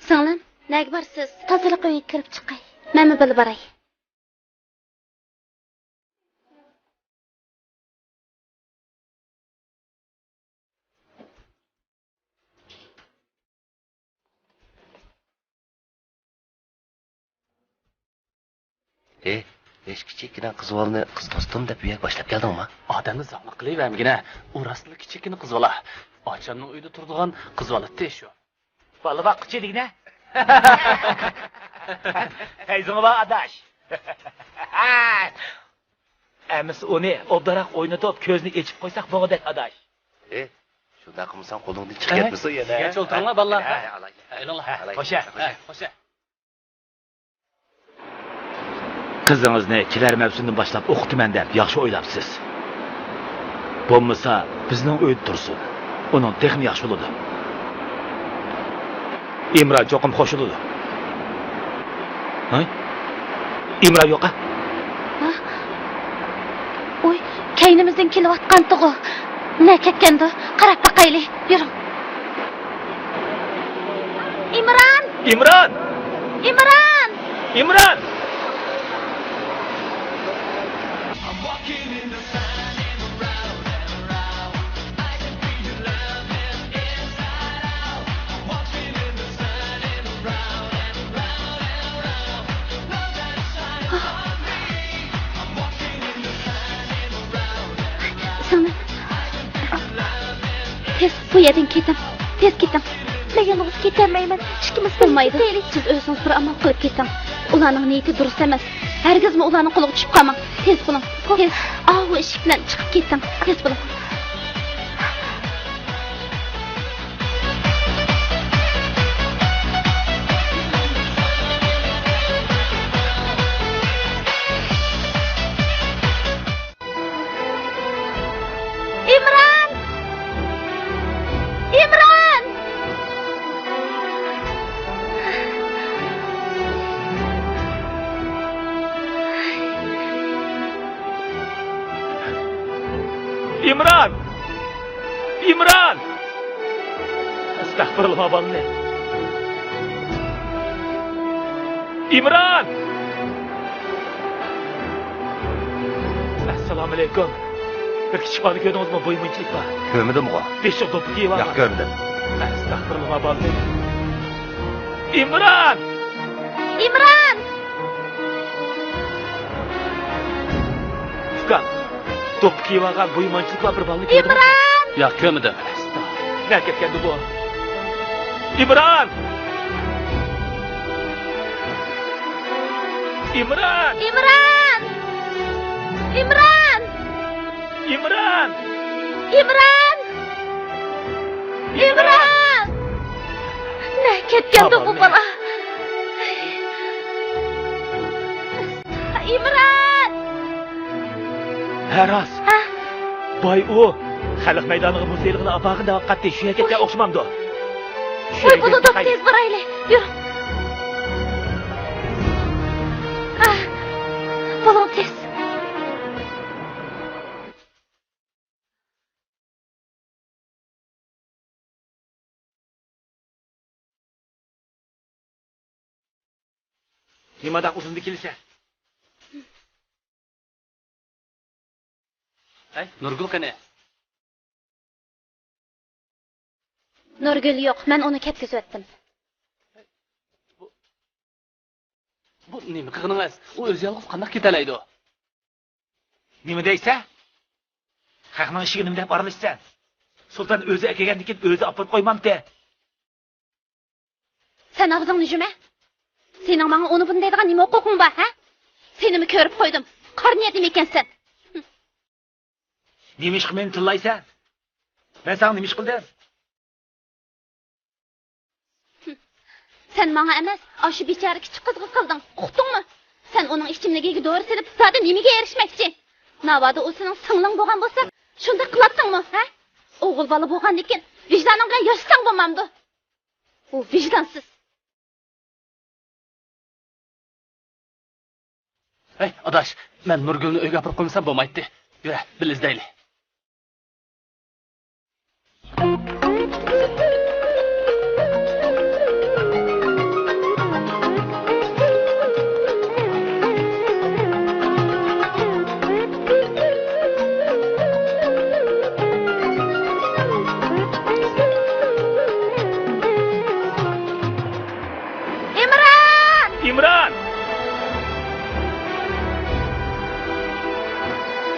سىڭلىم، نەگە بارىسىز؟ تازىلىق ئۆيىگە كىرىپ چىقاي. مەنمۇ بىللە باراي. ھېي، ھېچ كىچىككىنە قىز بالىنى قىز دوستۇم دەپ ئۆيگە باشلاپ كەلدىڭما؟ ئادەمنى زاڭلىق قىلىۋەرمىگىنە، ئۇ راستلا كىچىككىنە قىز بالا. ئاچامنىڭ ئۆيىدە تۇرىدىغان قىز بالا ئىدى شۇ. بالا باققۇچى دېگىنە. پەيزىڭ بار ئاداش. ئەمىسە ئۇنى ئوبدانراق ئوينىتىپ، كۆزىنى ئېچىپ قويساق بولغۇدەك، ئاداش. ئى، شۇنداق قىلمىساڭ قولۇڭدىن چىقىپ كەتمىسۇن يەنە. سىزگە چولتۇرۇڭلار، بالىلار. ھە، ھە، ئالاي. ھە، ئېلىڭلار. ھە، ئالاي. خوش، ھە، خوش، ھە. خوش. قىزىڭىزنى كېلەر مەۋسۇمدىن باشلاپ ئوقۇتىمەن دەپ ياخشى ئويلاپسىز. بولمىسا، بىزنىڭ ئۆيدە تۇرسۇن. ئۇنىڭ تېخىمۇ ياخشى بولىدۇ. ئىمران چوقۇم قوشۇلىدۇ. ھە؟ ئىمران يوق-ە؟ ھە؟ ئۇي، كەينىمىزدىن كېلىۋاتقانتىغۇ. نە كەتكەندۇ؟ قاراپ باقايلى. يۈرۈڭ. ئىمران! ئىمران! ئىمران! ئىمران! سىڭلىم، تېز بۇ يەردىن كېتىڭ. تېز كېتىڭ. مەن يالغۇز كېتەلمەيمەن. ئىككىمىز بولمايدۇ. كېتەيلى. سىز ئۆزىڭىز بىر ئامال قىلىپ كېتىڭ. ئۇلارنىڭ نىيىتى دۇرۇس ئەمەس. ھەرگىزمۇ ئۇلارنىڭ قولىغا چۈشۈپ قالماڭ. تېز بولۇڭ. تېز. ئاۋۇ ئىشىك بىلەن چىقىپ كېتىڭ. تېز بولۇڭ. ئىمران! ئىمران! ئىمران! ئىمران! ئەستەغپۇرۇللا، بالىنى. ئىمران! ئەسسالامۇئەلەيكۇم. بىر كىچىك بالىنى كۆردىڭىزمۇ؟ بويى مۇنچىلىك بار. كۆرمىدىمغۇ. بېشىغا دوپپا كىيىۋالغان. ياق، كۆرمىدىم. ئەستەغپۇرۇللا، بالىنى. ئىمران! ئىمران! ئۇكام، دوپپا كىيىۋالغان، بويى مانچىلىق بار بىر بالىنى كۆردۈڭىزمۇ؟ ئىمران! ياق، كۆرمىدىم. ئەستاغپۇرۇللا. نەگە كەتكەندۇ بۇ؟ ئىمران! ئىمران! ئىمران! ئىمران! ئىمران! ئىمران! ئىمران! نەگە كەتكەندۇ بۇ بالا؟ ئىمران! ھە، راست. ھە؟ باي ئۇ خەلق مەيدانىغا مۇز ئېلىغىلى ئاپارغىن دەۋاتقانتى. شۇ يەرگە كەتكەن ئوخشىمامدۇ؟ شۇ يەرگە بولىدۇ، تېز بارايلى. يۈر. ئاھ، بولۇڭ تېز. نېمانداق ئۇزۇندا كېلىسەن؟ ھەي، نۇرگۈل قېنى؟ نۇرگۈل يوق، مەن ئۇنى كەتكۈزۈۋەتتىم. بۇ، بۇ نېمە قىلغىنىڭىز؟ ئۇ ئۆزى يالغۇز قانداق كېتەلەيدۇ؟ نېمە دەيسەن؟ خەقنىڭ ئىشىگە نېمە دەپ ئارىلىشىسەن؟ سۇلتان ئۆزى ئەكەلگەندىن كېيىن ئۆزى ئاپىرىپ قويمامتى؟ سەن ئاغزىڭنى يۇمە. سېنىڭ ماڭا ئۇنى بۇنى دەيدىغان نېمە ھوقۇقۇڭ بار، ھە؟ سېنىمۇ كۆرۈپ قويدۇم. قارا نىيەتلىم ئىكەنسەن. نېمە ئىشقا مېنى تىللايسەن؟ مەن ساڭا نېمە ئىش قىلدىم؟ سەن ماڭا ئەمەس، ئاشۇ بىچارە كىچىك قىزغا قىلدىڭ. ئۇقتۇڭمۇ؟ سەن ئۇنىڭ ئىچىملىكىگە دورا سېلىپ، زادى نېمىگە ئېرىشمەكچى؟ ناۋادا ئۇ سېنىڭ سىڭلىڭ بولغان بولسا، شۇنداق قىلاتتىڭمۇ، ھە؟ ئوغۇل بالا بولغاندىكىن، ۋىجدانىڭ بىلەن ياشىساڭ بولمامدۇ؟ ئۇ ۋىجدانسىز. ھەي، ئاداش، مەن نۇرگۈلنى ئۆيگە ئاپىرىپ قويمىسام بولمايتتى. يۈرە، بىللە ئىزدەيلى. ئىمران! ئىمران!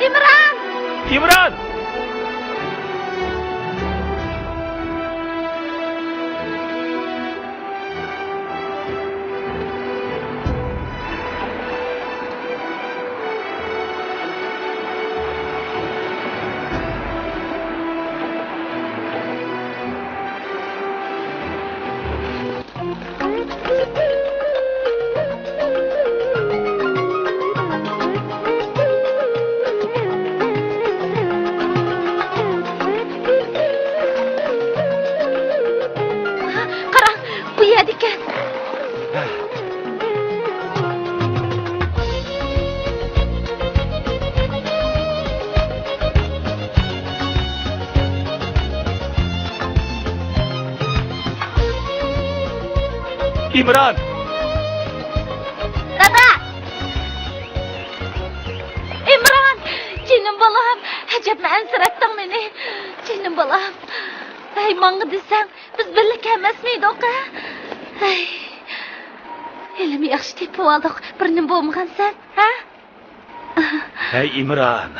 ئىمران! ئىمران! ئىمران! دادا! ئىمران! جېنىم بالام! ئەجەبمۇ ئەنسىرەتتىڭ مېنى. جېنىم بالام! ھەي، ماڭا دېسەڭ، بىز بىللە كەلمەسمىدۇق، ھە؟ ھەي. ھېلىمۇ ياخشى تېپىۋالدۇق. بىر نېمە بولمىغانسەن، ھە؟ ھەي، ئىمران!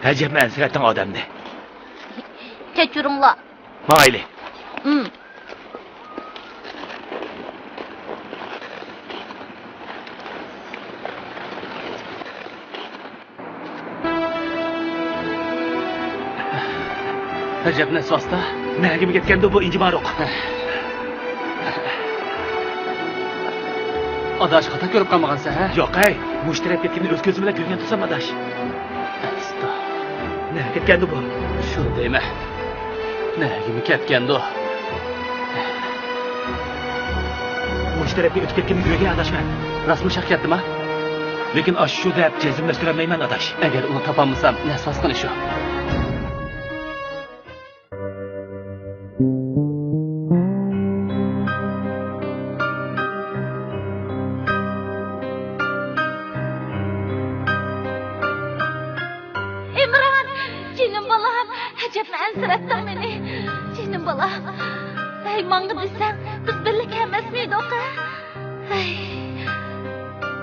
ئەجەبمۇ ئەنسىرەتتىڭ ئادەمنى. كەچۈرۈڭلار. ماڭايلى. ئىم. ئەجەب نەسۋاستا. نەگىمۇ كەتكەندۇ بۇ ئىنجىمارۇق؟ ئاداش، خاتا كۆرۈپ قالمىغانسەن، ھە؟ ياق، ھەي، مۇشۇ تەرەپ كەتكىنىنى ئۆز كۆزۈم بىلەن كۆرگەن تۇرسام، ئاداش. ئەستا. نەگە كەتكەندۇ بۇ؟ شۇنى دەيمەن. نەگىمۇ كەتكەندۇ؟ مۇشۇ تەرەپكە ئۆتۈپ كەتكىنىنى كۆرگەن، ئاداش، مەن. راستمۇ شاق كەتتىما؟ لېكىن ئاشۇ شۇ دەپ جەزملەشتۈرەلمەيمەن، ئاداش. ئەگەر ئۇنى تاپالمىسام، نەسۋاس قىلىشۇ. ئىمران! جېنىم بالام! ئەجەبمۇ ئەنسىرەتتىڭ مېنى. جېنىم بالام! ھەي، ماڭا دېسەڭ، بىز بىللە كەلمەسمىدۇق، ھە؟ ھەي.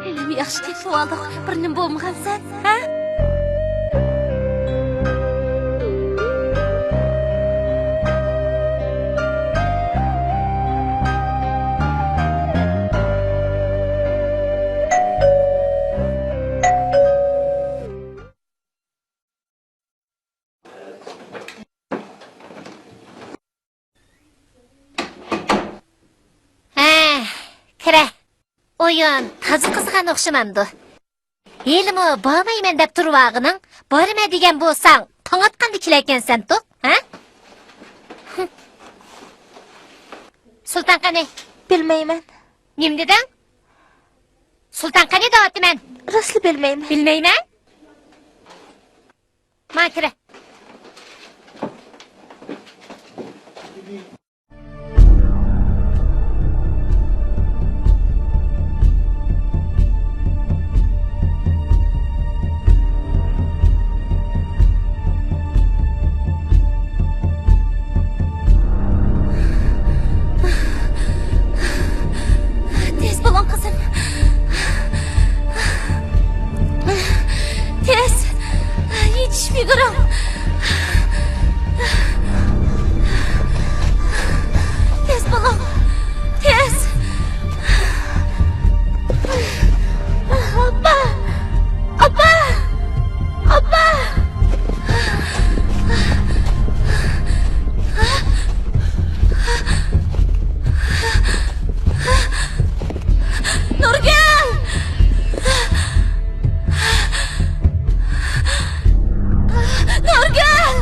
ھېلىمۇ ياخشى تېپىۋالدۇق. بىر نېمە بولمىغانسەن، ھە؟ ھە، كىرە. ئويۇن تازا قىزغان ئوخشىمامدۇ؟ ھېلىمۇ بارمايمەن دەپ تۇرۇۋالغىنىڭ، بارىمەن دېگەن بولساڭ، تاڭ ئاتقاندا كېلەركەنسەنتۇ، ھە؟ سۇلتان قېنى؟ بىلمەيمەن. نېمە دېدىڭ؟ سۇلتان قېنى دەۋاتىمەن. راستلا بىلمەيمەن. بىلمەيمەن؟ ما كىرە. تېز بولۇڭ، قىزىم. تېز! يېتىشىپ يۈگۈرۈڭ! تېز بولۇڭ! تېز! ئاپا! ئاپا! ئاپا! نۇرگۈل! نۇرگۈل!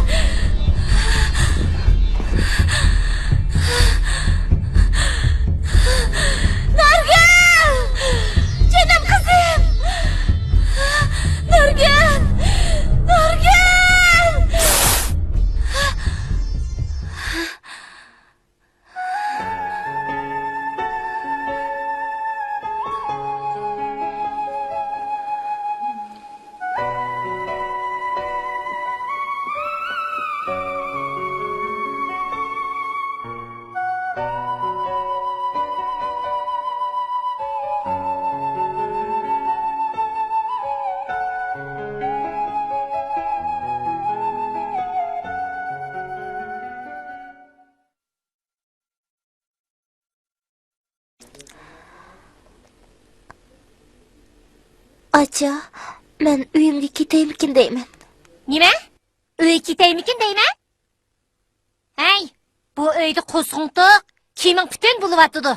نۇرگۈل! جېنىم قىزىم! نۇرگۈل! نۇرگۈل! ئاچا، مەن ئۆيۈمگە كېتەيمىكىن دەيمەن. نېمە؟ ئۆيگە كېتەيمىكىن دەيمەن؟ ھەي، بۇ ئۆيدە قوزغىڭ توق، كىيىمىڭ پۈتۈن بولۇۋاتىدۇ.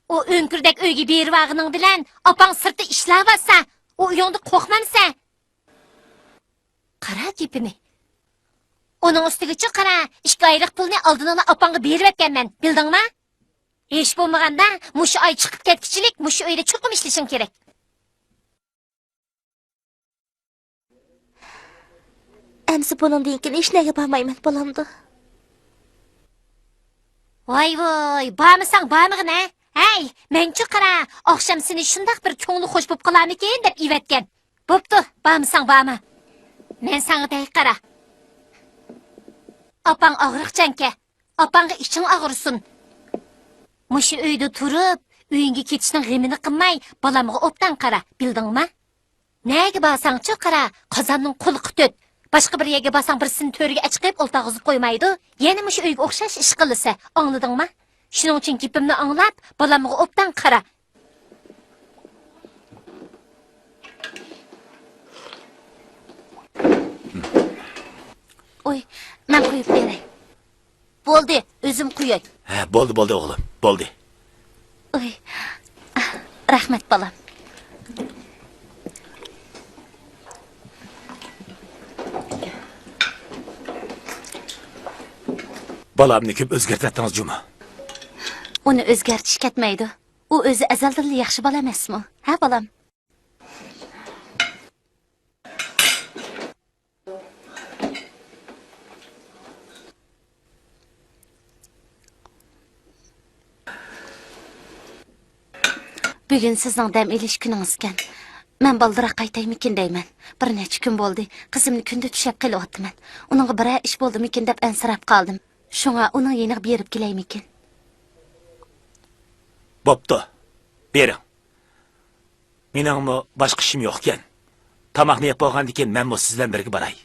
ئۇ ئۆڭكۈردەك ئۆيگە بېرىۋالغىنىڭ بىلەن ئاپاڭ سىرتتا ئىشلەۋاتسا، ئۇ ئۆيۈڭدە قورقمامسەن؟ قارا گېپىنى. ئۇنىڭ ئۈستىگىچۇ قارا، ئىككى ئايلىق پۇلنى ئالدىنلا ئاپاڭغا بېرىۋەتكەنمەن، بىلدىڭما؟ ھېچ بولمىغاندا مۇشۇ ئاي چىقىپ كەتكۈچىلىك مۇشۇ ئۆيدە چوقۇم ئىشلىشىڭ كېرەك. ئەمسە بۇنىڭدىن كېيىن ھېچنەگە بارمايمەن، بولامدۇ؟ ۋاي ۋاي، بارمىساڭ بارمىغىن ھە. ھەي، مەنچۇ قارا، ئاخشام سېنى شۇنداق بىر كۆڭلى خوش بوپ قالارمىكىن دەپ ئېۋەتكەن. بوپتۇ، بارمىساڭ بارما. مەن ساڭا دەي قارا. ئاپاڭ ئاغرىقچانكەن. ئاپاڭغا ئىچىڭ ئاغرىسۇن. مۇشۇ ئۆيدە تۇرۇپ، ئۆيۈڭگە كېتىشنىڭ غېمىنى قىلماي، بالامغا ئوبدان قارا، بىلدىڭما؟ نەگە بارساڭچۇ قارا، قازاننىڭ قۇلىقى تۆت. باشقا بىر يەرگە بارساڭ، بىرسىنى تۆرگە ئەچىقىپ ئولتۇرغۇزۇپ قويمايدۇ. يەنە مۇشۇ ئۆيگە ئوخشاش ئىش قىلىسەن، ئاڭلىدىڭما؟ شۇنىڭ ئۈچۈن گېپىمنى ئاڭلاپ، بالامغا ئوبدان قارا. ئوي، مەن قويۇپ بېرەي. بولدى، ئۆزۈم قوياي. ھە، بولدى، بولدى ئوغلۇم، بولدى. ئوي، رەھمەت بالام. بالامنى كۆپ ئۆزگەرتىۋەتتىڭىز جۇمۇ. ئۇنى ئۆزگەرتىش كەتمەيدۇ. ئۇ ئۆزى ئەزەلدىنلا ياخشى بالا ئەمەسمۇ؟ ھە، بالام؟ بۈگۈن سىزنىڭ دەم ئېلىش كۈنىڭىزكەن. مەن بالدۇرراق قايتايمىكىن دەيمەن. بىر نەچچە كۈن بولدى، قىزىمنى كۈندە چۈشەپ قېلىۋاتىمەن. ئۇنىڭغا بىرەر ئىش بولدىمىكىن دەپ ئەنسىرەپ قالدىم. شۇڭا ئۇنىڭ يېنىغا بېرىپ كېلەيمىكىن؟ بوپتۇ، بېرىڭ. مېنىڭمۇ باشقا ئىشىم يوقكەن. تاماقنى يەپ بولغاندىن كېيىن مەنمۇ سىز بىلەن بىرگە باراي.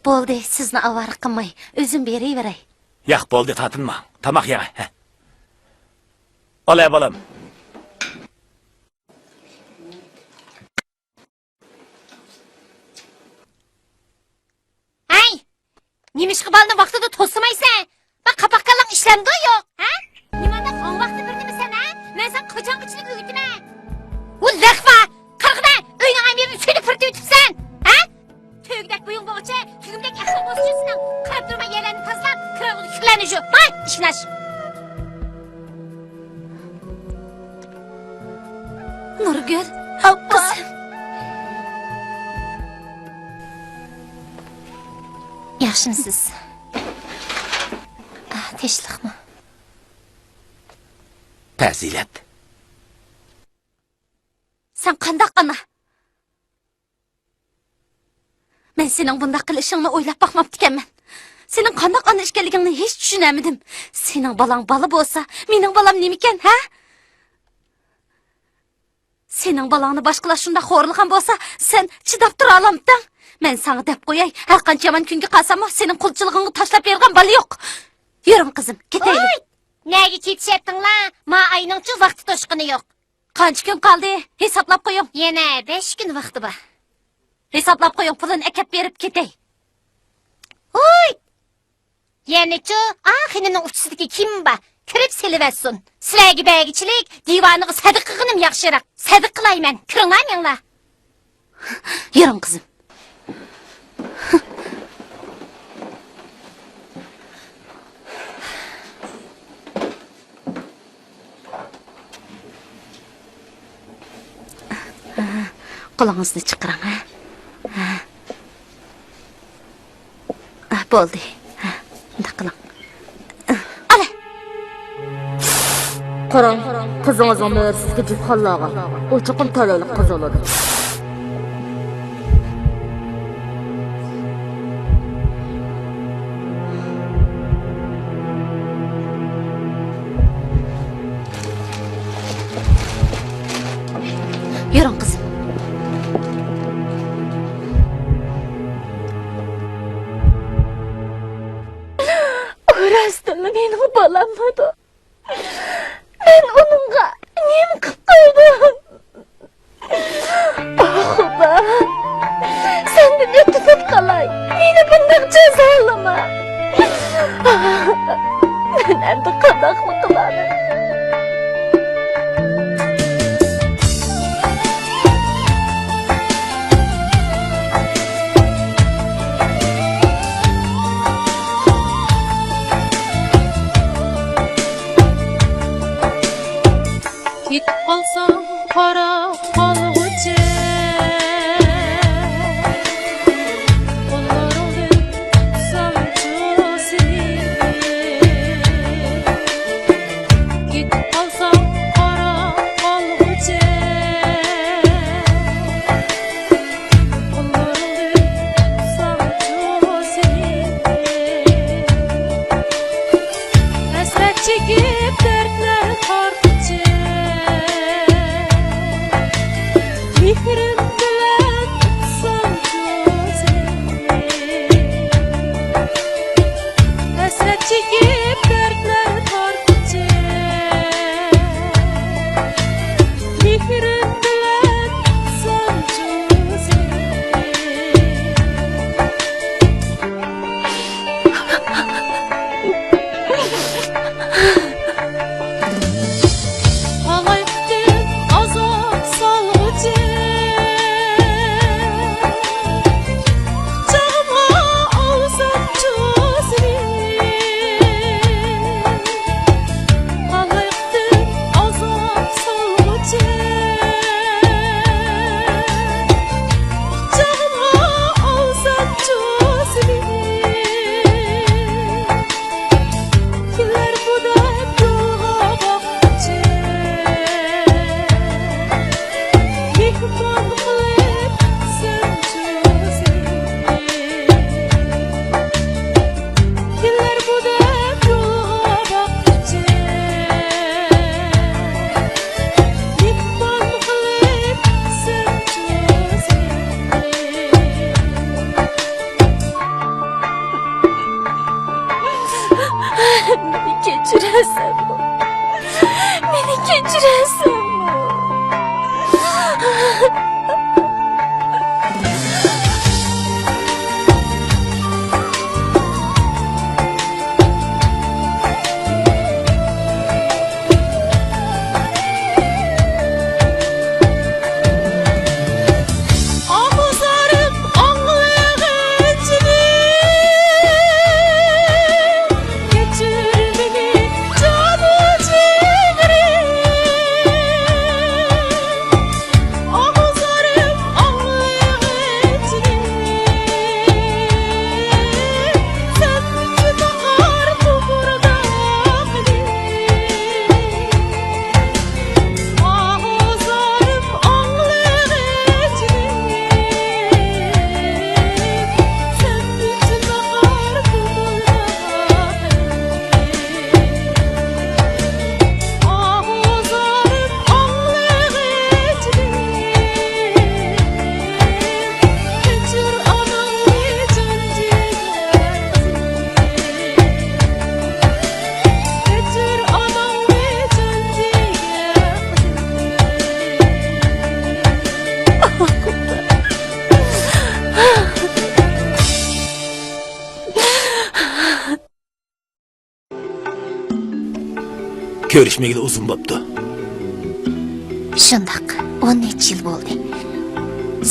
بولدى، سىزنى ئاۋارە قىلماي، ئۆزۈم بېرىۋېرەي. ياق، بولدى، تارتىنماڭ. تاماق يەڭ، ھە. ئالاي، بالام. ھەي! نېمىشقا بالىنى ۋاقتىدا توسىمايسەن؟ بۇ قاپاققاللاڭ ئىشلەمدۇ يوق، ھە؟ نېمانداق ھاڭ ۋاقتى بىر نېمىسەن، ھە؟ مەن ساڭا قاچانغىچىلىك ئۆگىتىمەن؟ ۋۇ لەخپە! قارىغىنە، ئۆينىڭ ئەمىرىنى سۈيدۈپ پۈرتۈۋېتىپسەن، ھە؟ تۆگىدەك بويۇڭ بولغۇچە تۈگۈمدەك ئەقلىڭ بولسۇن سېنىڭ. قاراپ تۇرما يەرلەرنى تازىلاپ، كىرىڭ كىرلەرنى يۇ. ماي، ئىشناش! نۇرگۈل، ئاپا. قىزىم. ياخشىمۇسىز؟ ئاھ، تىنچلىقمۇ؟ پەزىلەت. سەن قانداق ئانا؟ مەن سېنىڭ بۇنداق قىلىشىڭنى ئويلاپ باقماپتىكەنمەن. سېنىڭ قانداق ئانا ئىكەنلىكىڭنى ھېچ چۈشىنەلمىدىم. سېنىڭ بالاڭ بالا بولسا، مېنىڭ بالام نېمىكەن، ھە؟ سېنىڭ بالاڭنى باشقىلار شۇنداق خورلىغان بولسا، سەن چىداپ تۇرالامتىڭ؟ مەن ساڭا دەپ قوياي، ھەرقانچە يامان كۈنگە قالساممۇ، سېنىڭ قولچىلىقىڭغا تاشلاپ بېرىدىغان بالا يوق. يۈرۈڭ، قىزىم، كېتەيلى. ھوي! نەگە كېتىشەتتىڭلار؟ ما ئاينىڭچۇ ۋاقتى توشقىنى يوق. قانچە كۈن قالدى؟ ھېسابلاپ قويۇڭ. يەنە بەش كۈن ۋاقتى بار. ھېسابلاپ قويۇڭ، پۇلىنى ئەكەپ بېرىپ كېتەي. ھوي! يەنىچۇ، ئا خېنىمنىڭ ئۇچىسىدىكى كىيىم بار. كىرىپ سېلىۋەتسۇن. سىلەرگە بەرگۈچىلىك، دىۋانىغا سەدىقە قىلغىنىم ياخشىراق. سەدىقە قىلاي مەن. كىرىڭلار، مېڭىڭلار. يۈرۈڭ، قىزىم. قولىڭىزنى چىقىرىڭ، ھە؟ ھە. ھە، بولدى. ھە، مۇنداق قىلىڭ. ئالە! قاراڭ، قىزىڭىزنىڭ مۈرىسىدىكى جۈپ خاللارغا. ئۇ چوقۇم تەلەيلىك قىز بولىدۇ. يۈرۈڭ، قىزىم. ئۇ راستتىنلا مېنىڭ بالاممىدۇ؟ مەن ئۇنىڭغا نېمە قىلىپ قويدۇم؟ ئاھ، خۇدا، سەندىن ئۆتۈنۈپ قالاي، مېنى بۇنداق جازالىما. مەن ئەمدى قانداقمۇ قىلاي؟ كېتىپ قالساڭ قاراپ قالغۇچە، قوللىرىڭدىن تۇتسامچۇ سېنى. چېكىپ دەردلەر تارتقۇچە، مېھرىم بىلەن سەن چۈزۈلۈپ. تالايقتىن ئازاب سالغۇچە، جانىمغا ئالسام چۆزۈلۈپ. تالايقتىن ئازاب سالغۇچە، جانىمغا ئالسام چۆزۈلۈپ. كۈنلەر بۇ دەپ يولغا باققۇچە، مېھمان قىلىپ سەن چۆزۈلۈپ. كۈنلەر بۇ دەپ يولغا باققۇچە، مېھمان قىلىپ سەن چۆزۈلۈپ. مېنى كەچۈرەسەنمۇ؟ مېنى كەچۈرەسەنمۇ؟ ئاھۇزارىم ئاڭلىغىچنى، كەچۈر مېنى جانۇ جىگرىم. ئاھۇزارىم ئاڭلىغىچنى، سەن چىقار توغرىدا. كۆرۈشمىگىلى ئۇزۇن بوپتۇ. شۇنداق، ئون نەچچە يىل بولدى.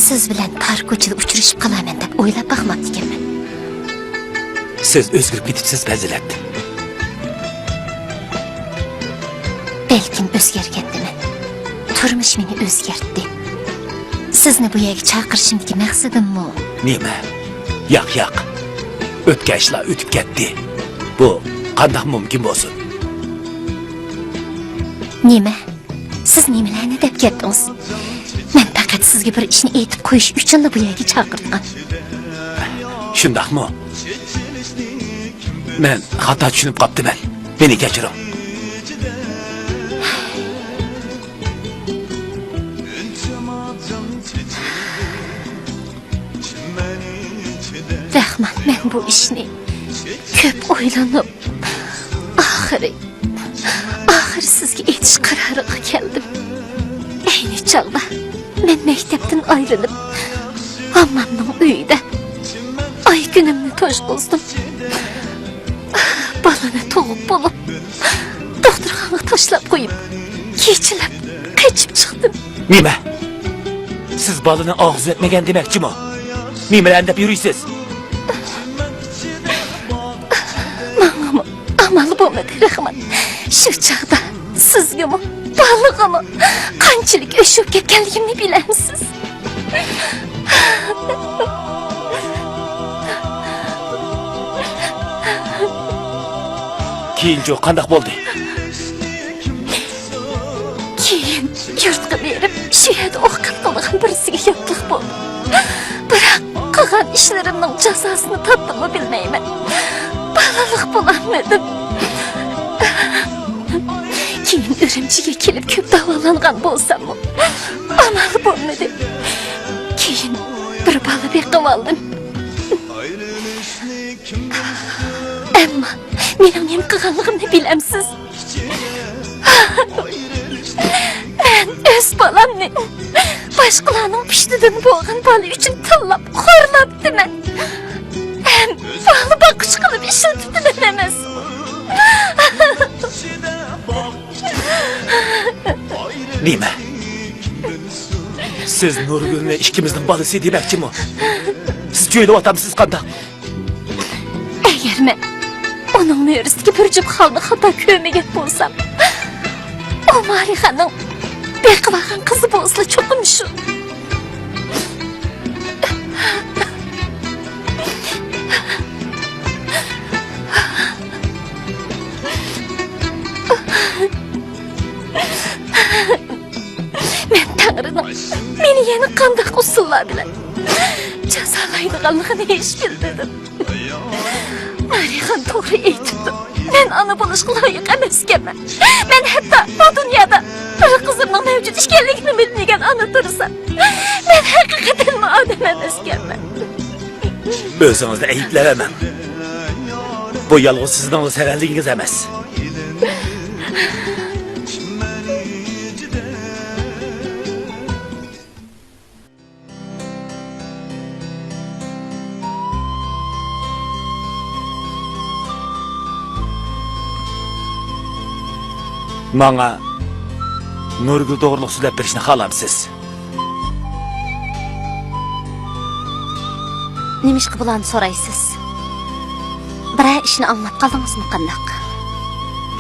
سىز بىلەن تار كوچىدا ئۇچرىشىپ قالارمەن دەپ ئويلاپ باقماپتىكەنمەن. سىز ئۆزگىرىپ كېتىپسىز، پەزىلەت. بەلكىم ئۆزگەرگەندىمەن. تۇرمۇش مېنى ئۆزگەرتتى. سىزنى بۇ يەرگە چاقىرىشىمدىكى مەقسىتىممۇ. نېمە؟ ياق، ياق. ئۆتكەن ئىشلار ئۆتۈپ كەتتى. بۇ قانداق مۇمكىن بولسۇن؟ نېمە؟ سىز نېمىلەرنى دەپ كەتتىڭىز؟ مەن پەقەت سىزگە بىر ئىشنى ئېيتىپ قويۇش ئۈچۈنلا بۇ يەرگە چاقىرتقان. شۇنداقمۇ؟ مەن خاتا چۈشىنىپ قاپتىمەن. مېنى كەچۈرۈڭ. رەھمان، مەن بۇ ئىشنى كۆپ ئويلىنىپ، ئاخىرى، ئاخىرى سىزگە ئېيتىش قارارىغا كەلدىم. ئەينى چاغدا مەن مەكتەپتىن ئايرىلىپ، ھاممامنىڭ ئۆيىدە ئاي كۈنۈمنى توشقۇزدۇم. بالىنى تۇغۇپ بولۇپ، دوختۇرخانىغا تاشلاپ قويۇپ، كېچىلەپ قېچىپ چىقتىم. نېمە؟ سىز بالىنى ئاغزىۋەتمىگەن دېمەكچىمۇ؟ نېمىلەرنى دەپ يۈرىسىز؟ ماڭىمۇ ئامال بولمىدى، رەھمان. شۇ چاغدا سىزگىمۇ، بالىغىمۇ قانچىلىك ئۆچ بولۇپ كەتكەنلىكىمنى بىلەمسىز؟ كېيىنچۇ، قانداق بولدى؟ كېيىن يۇرتقا بېرىپ، شۇ يەردە ئوقۇپ قالغان بىرسىگە ياتلىق بولدۇم. بىراق، قىلغان ئىشلىرىمنىڭ جازاسىنى تارتتىممۇ بىلمەيمەن. بالىلىق بولالمىدىم. كېيىن ئۈرۈمچىگە كېلىپ كۆپ داۋالانغان بولساممۇ، ئامال بولمىدى. كېيىن بىر بالا بېقىۋالدىم. ئەمما مېنىڭ نېمە قىلغانلىقىمنى بىلەمسىز؟ مەن ئۆز بالامنى باشقىلارنىڭ پۇشتىدىن بولغان بالا ئۈچۈن تاللاپ، خورلاپتىمەن. ھەم بالا باققۇچى قىلىپ ئىشلىتىپتىمەن ئەمەسمۇ؟ نېمە؟ سىز نۇرگۈلنى ئىككىمىزنىڭ بالىسى دېمەكچىمۇ؟ سىز جۆيلۈۋاتامسىز قانداق؟ ئەگەر مەن ئۇنىڭ مۈرىسىدىكى بىر جۈپ خالنى خاتا كۆرمىگەن بولسام، ئۇ مارىخاننىڭ بېقىۋالغان قىزى بولسىلا چوقۇم شۇ. مەن تەڭرىنىڭ مېنى يەنە قانداق ئۇسۇللار بىلەن جازالايدىغانلىقىنى ھېچ بىلمىدىم. مارىخان توغرا ئېيتىپتۇ. مەن ئانا بولۇشقا لايىق ئەمەسكەنمەن. مەن ھەتتا بۇ دۇنيادا بىر قىزىمنىڭ مەۋجۇت ئىكەنلىكىنى بىلمىگەن ئانا تۇرسام، مەن ھەقىقەتەنمۇ ئادەم ئەمەسكەنمەن. ئۆزىڭىزنى ئەيىبلەۋەرمەڭ. بۇ يالغۇز سىزنىڭلا سەۋەنلىكىڭىز ئەمەس. ماڭا نۇرگۈل توغرۇلۇق سۆزلەپ بېرىشنى خالامسىز؟ نېمىشقا بۇلارنى سورايسىز؟ بىرەر ئىشنى ئاڭلاپ قالدىڭىزمۇ قانداق؟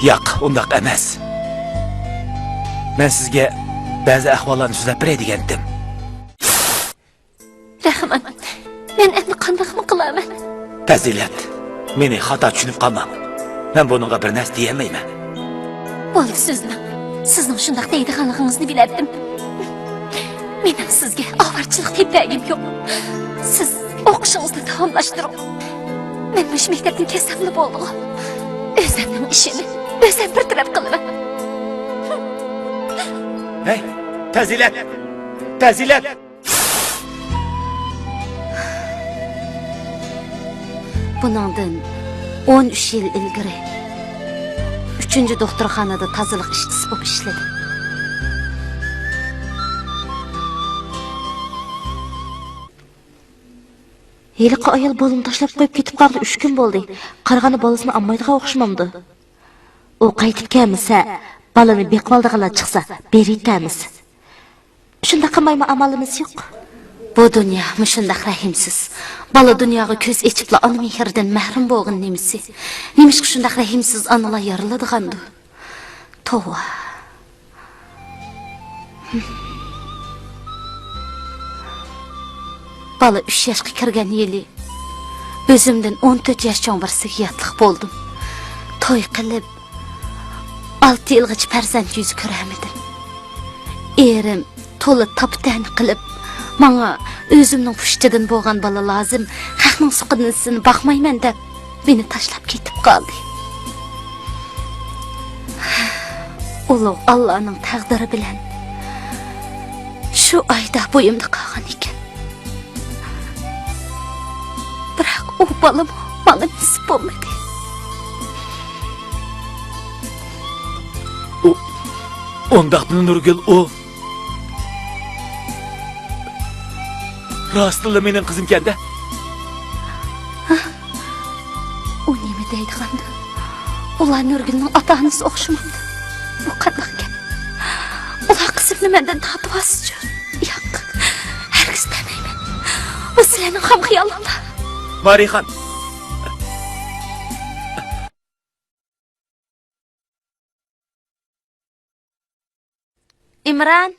ياق، ئۇنداق ئەمەس. مەن سىزگە بەزى ئەھۋاللارنى سۆزلەپ بېرەي دېگەنتىم. رەھمان، مەن ئەمدى قانداقمۇ قىلارمەن؟ پەزىلەت، مېنى خاتا چۈشىنىپ قالماڭ. مەن بۇنىڭغا بىر نەرسە دېيەلمەيمەن. بولدى، سۆزلىمەڭ. سىزنىڭ شۇنداق دەيدىغانلىقىڭىزنى بىلەتتىم. مېنىڭ سىزگە ئاۋارىچىلىق تېپىپ بەرگۈم يوق. سىز ئوقۇشىڭىزنى داۋاملاشتۇرۇڭ. مەن مۇشۇ مەكتەپتىن كەتسەملا بولدىغۇ. ئۆزۈمنىڭ ئىشىنى ئۆزۈم بىر تەرەپ قىلىمەن. ھەي، پەزىلەت! پەزىلەت! بۇنىڭدىن ئون ئۈچ يىل ئىلگىرى ئۈچىنچى دوختۇرخانىدا تازىلىق ئىشچىسى بولۇپ ئىشلىدىم. ھېلىقى ئايال بالىنى تاشلاپ قويۇپ كېتىپ قالغىلى ئۈچ كۈن بولدى. قارىغاندا بالىسىنى ئالمايدىغان ئوخشىمامدۇ؟ ئۇ قايتىپ كەلمىسە، بالىنى بېقىۋالىدىغانلار چىقسا، بېرىۋېتەرمىز. شۇنداق قىلمايمۇ ئامالىمىز يوق. بۇ دۇنيا مۇشۇنداق رەھىمسىز. بالا دۇنياغا كۆز ئېچىپلا ئانا مېھرىدىن مەھرۇم بولغىنى نېمىسى؟ نېمىشقا شۇنداق رەھىمسىز ئانىلار يارىلىدىغاندۇ؟ توۋا. بالا ئۈچ ياشقا كىرگەن يىلى ئۆزۈمدىن ئون تۆت ياش چوڭ بىرسىگە ياتلىق بولدۇم. توي قىلىپ، ئالتە يىلغىچە پەرزەنت يۈزى كۆرەلمىدىم. ئېرىم تولا تاپا-تەنە قىلىپ، ماڭا ئۆزۈمنىڭ پۇشتىدىن بولغان بالا لازىم، خەقنىڭ سۇقىدىن ئىسسىنى باقمايمەن دەپ، مېنى تاشلاپ كېتىپ قالدى. ئۇلۇغ ئاللانىڭ تەقدىرى بىلەن شۇ ئايدا بويۇمدا قالغان ئىكەن. بىراق ئۇ بالىمۇ ماڭا نېسىپ بولمىدى. ئۇ، ئۇنداقتا نۇرگۈل، ئۇ راستلا مېنىڭ قىزىمكەن-دە. ئۇ نېمە دەيدىغاندۇ؟ ئۇلار نۇرگۈلنىڭ ئاتا-ئانىسى ئوخشىمامدۇ؟ بۇ قانداق گەپ؟ ئۇلار قىزىمنى مەندىن تارتىۋالسىچۇ؟ ياق، ھەرگىز دېمەيمەن. ئۇ سىلەرنىڭ خام خىيالىڭلار. مارىخان! ئىمران!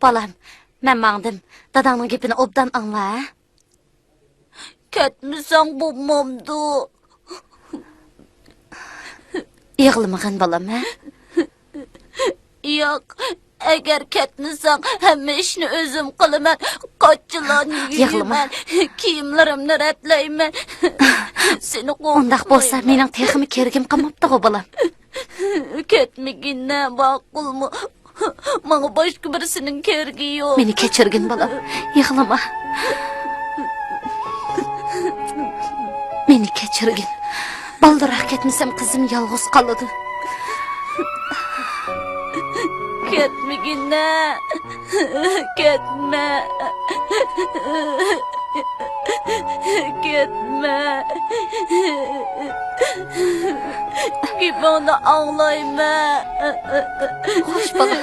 بالام، مەن ماڭدىم. داداڭنىڭ گېپىنى ئوبدان ئاڭلا، ھە؟ كەتمىسەڭ بولمامدۇ؟ يىغلىمىغىن، بالام، ھە؟ ياق، ئەگەر كەتمىسەڭ، ھەممە ئىشنى ئۆزۈم قىلىمەن. قاچىلارنى يۇيىمەن، كىيىملىرىمنى رەتلەيمەن. سېنى قورقۇتمايمەن. ئۇنداق بولسا، مېنىڭ تېخىمۇ كىرگۈم قالماپتىغۇ، بالام. كەتمىگىنە ماقۇلمۇ؟ ماڭا باشقا بىرسىنىڭ كېرىكى يوق. مېنى كەچۈرگىن، بالام. يىغلىما. مېنى كەچۈرگىن. بالدۇرراق كەتمىسەم، قىزىم يالغۇز قالىدۇ. كەتمىگىنە. كەتمە. كەتمە. گېپىڭنى ئاڭلايمەن. خوش، بالا.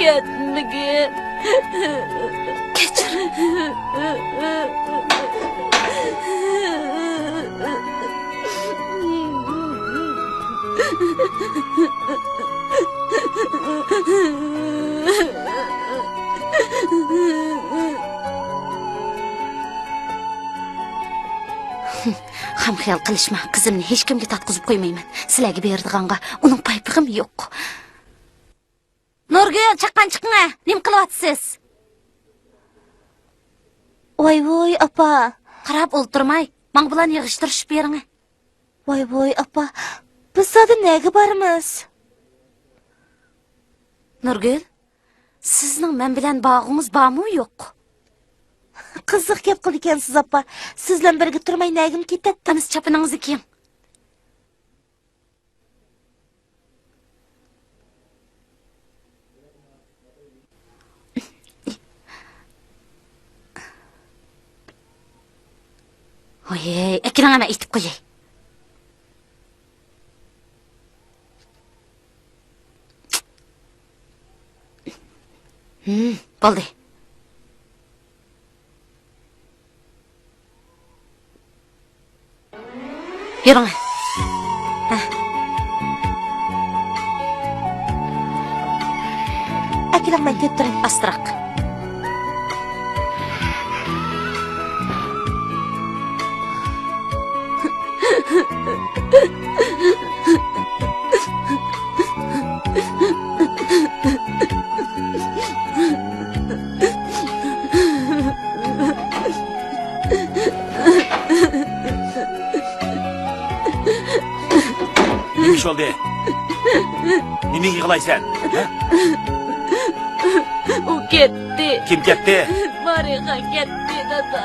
كەتمىگىن. كەچۈر. خام خىيال قىلىشما، قىزىمنى ھېچكىمگە تارتقۇزۇپ قويمايمەن. سىلەرگە بېرىدىغانغا ئۇنىڭ پايپىقىمۇ يوق. نۇرگۈل، چاققان چىقىڭە. نېمە قىلىۋاتىسىز؟ ۋاي ۋۇي، ئاپا. قاراپ ئولتۇرماي، ماڭا بۇلارنى يىغىشتۇرۇشۇپ بېرىڭە. ۋاي ۋۇي، ئاپا. بىز زادى نەگە بارىمىز؟ نۇرگۈل، سىزنىڭ مەن بىلەن باغىڭىز بارمۇ يوق؟ قىزىق گەپ قىلىدىكەنسىز، ئاپا. سىز بىلەن بىرگە تۇرماي نەگىمۇ كېتەتتىم. قېنى چاپىنىڭىزنى كىيىڭ. ھوي، ئەكىلىڭە، مەن ئېيتىپ قوياي. ھىم، بولدى. يۈرۈڭ. ھە. ئەكېلىڭ، مەن كۆتۈرەي. ئاستىراق. نېمە ئىش بولدى؟ نېمىگە يىغلايسەن؟ ھە؟ ئۇ كەتتى. كىم كەتتى؟ مارىخان كەتتى، دادا.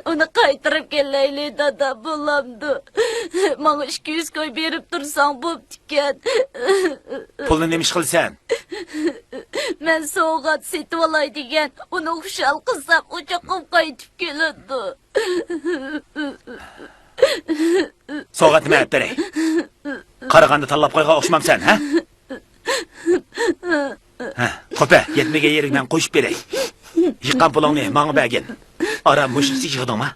ئۇنى قايتۇرۇپ كېلەيلى، دادا، بولامدۇ؟ ماڭا ئىككى يۈز كوي بېرىپ تۇرساڭ بوپتىكەن. پۇلنى نېمە ئىش قىلىسەن؟ مەن سوۋغات سېتىۋالاي دېگەن، ئۇنى خۇشال قىلسام، ئۇ چوقۇم قايتىپ كېلىدۇ. سوۋغاتنى مەن ئېلىپ بېرەي. قارىغاندا تاللاپ قويغان ئوخشىمامسەن، ھە؟ ھە، قوپە، يەتمىگەن يېرىگە مەن قوشۇپ بېرەي. يىغقان پۇلۇڭنى ماڭا بەرگىن. ئاران مۇشۇ ئىشنى يىغدىڭما؟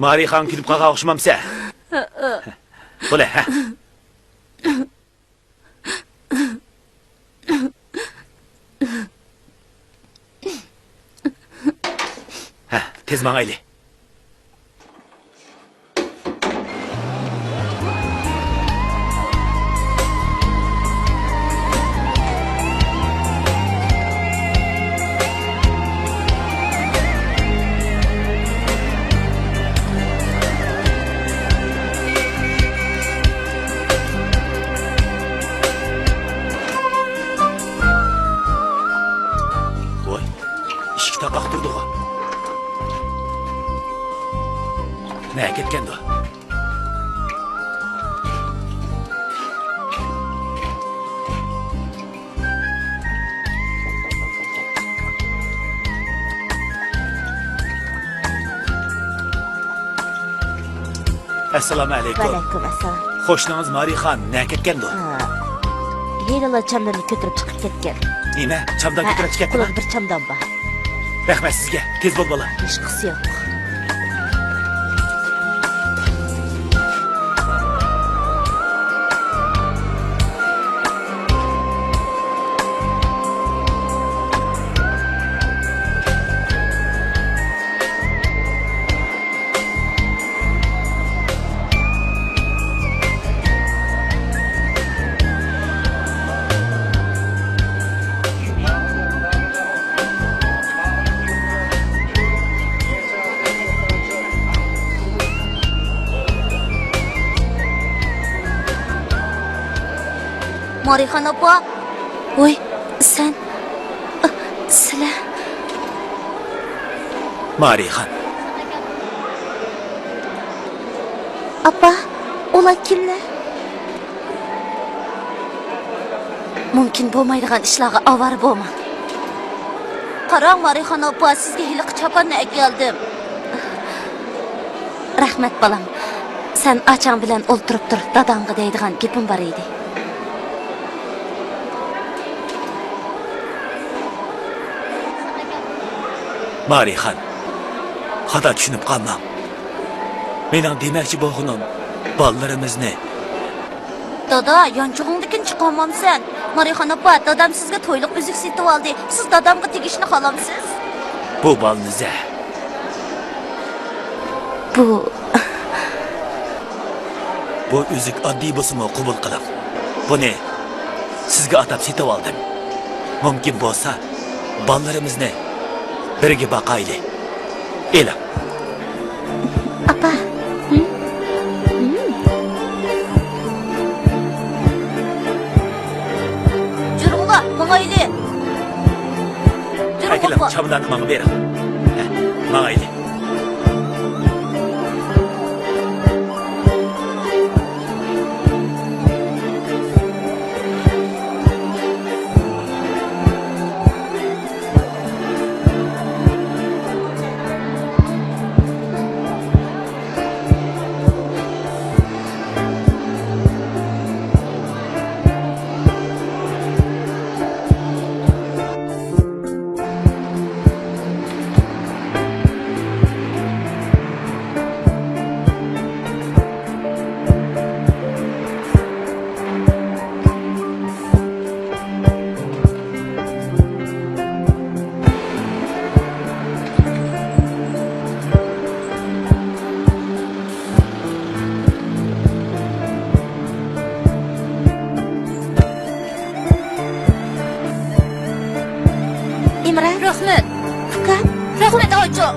مارىخان كۈلۈپ قالغان ئوخشىمامسەن؟ بولە، ھە. ھە، تېز ماڭايلى. ۋاي، ئىشىك تاقاق تۇردىغۇ. نەگە كەتكەندۇ؟ ئەسسالامۇ ئەلەيكۇم. ۋەئەلەيكۇم ئەسسالام. قوشنىڭىز مارىخان نەگە كەتكەندۇ؟ ھا، ھېلىلا چامدامنى كۆتۈرۈپ چىقىپ كەتكەن. نېمە؟ چامدام ھە، كۆتۈرۈپ چىقىپ كەتتىما؟ قولىدا بىر چامدام بار. رەھمەت سىزگە. تېز بول، بالا. ھېچقىسى يوق. مارىخان ئاپا! ۋوي، سەن، ئى، سىلەر. مارىخان. ئاپا، ئۇلار كىملەر؟ مۇمكىن بولمايدىغان ئىشلارغا ئاۋارە بولماڭ. قاراڭ، مارىخان ئاپا، سىزگە ھېلىقى چاپاننى ئەكەلدىم. رەھمەت، بالام. سەن ئاچاڭ بىلەن ئولتۇرۇپ تۇر، داداڭغا دەيدىغان گېپىم بار ئىدى. مارىخان، خاتا چۈشىنىپ قالماڭ. مېنىڭ دېمەكچى بولغىنىم، بالىلىرىمىزنى. دادا، يانچۇقۇڭدىكىنى چىقارمامسەن؟ مارىخان ئاپا، دادام سىزگە تويلۇق ئۈزۈك سېتىۋالدى. سىز دادامغا تېگىشنى خالامسىز؟ بۇ بالىنى زە. بۇ بۇ ئۈزۈك ئاددىي بولسىمۇ قوبۇل قىلىڭ. بۇنى سىزگە ئاتاپ سېتىۋالدىم. مۇمكىن بولسا، بالىلىرىمىزنى بىرگە باقايلى. ئېلىڭ. ئاپا. ھىم؟ ھىم. يۈرۈڭلار، ماڭايلى. يۈرۈڭ، ئەكېلىڭ، ئاپا. چاماداننى ماڭا بېرىڭ. ھە، ماڭايلى. ئىمران. رەھمەت. ئۇكام. رەھمەت، ئاچا.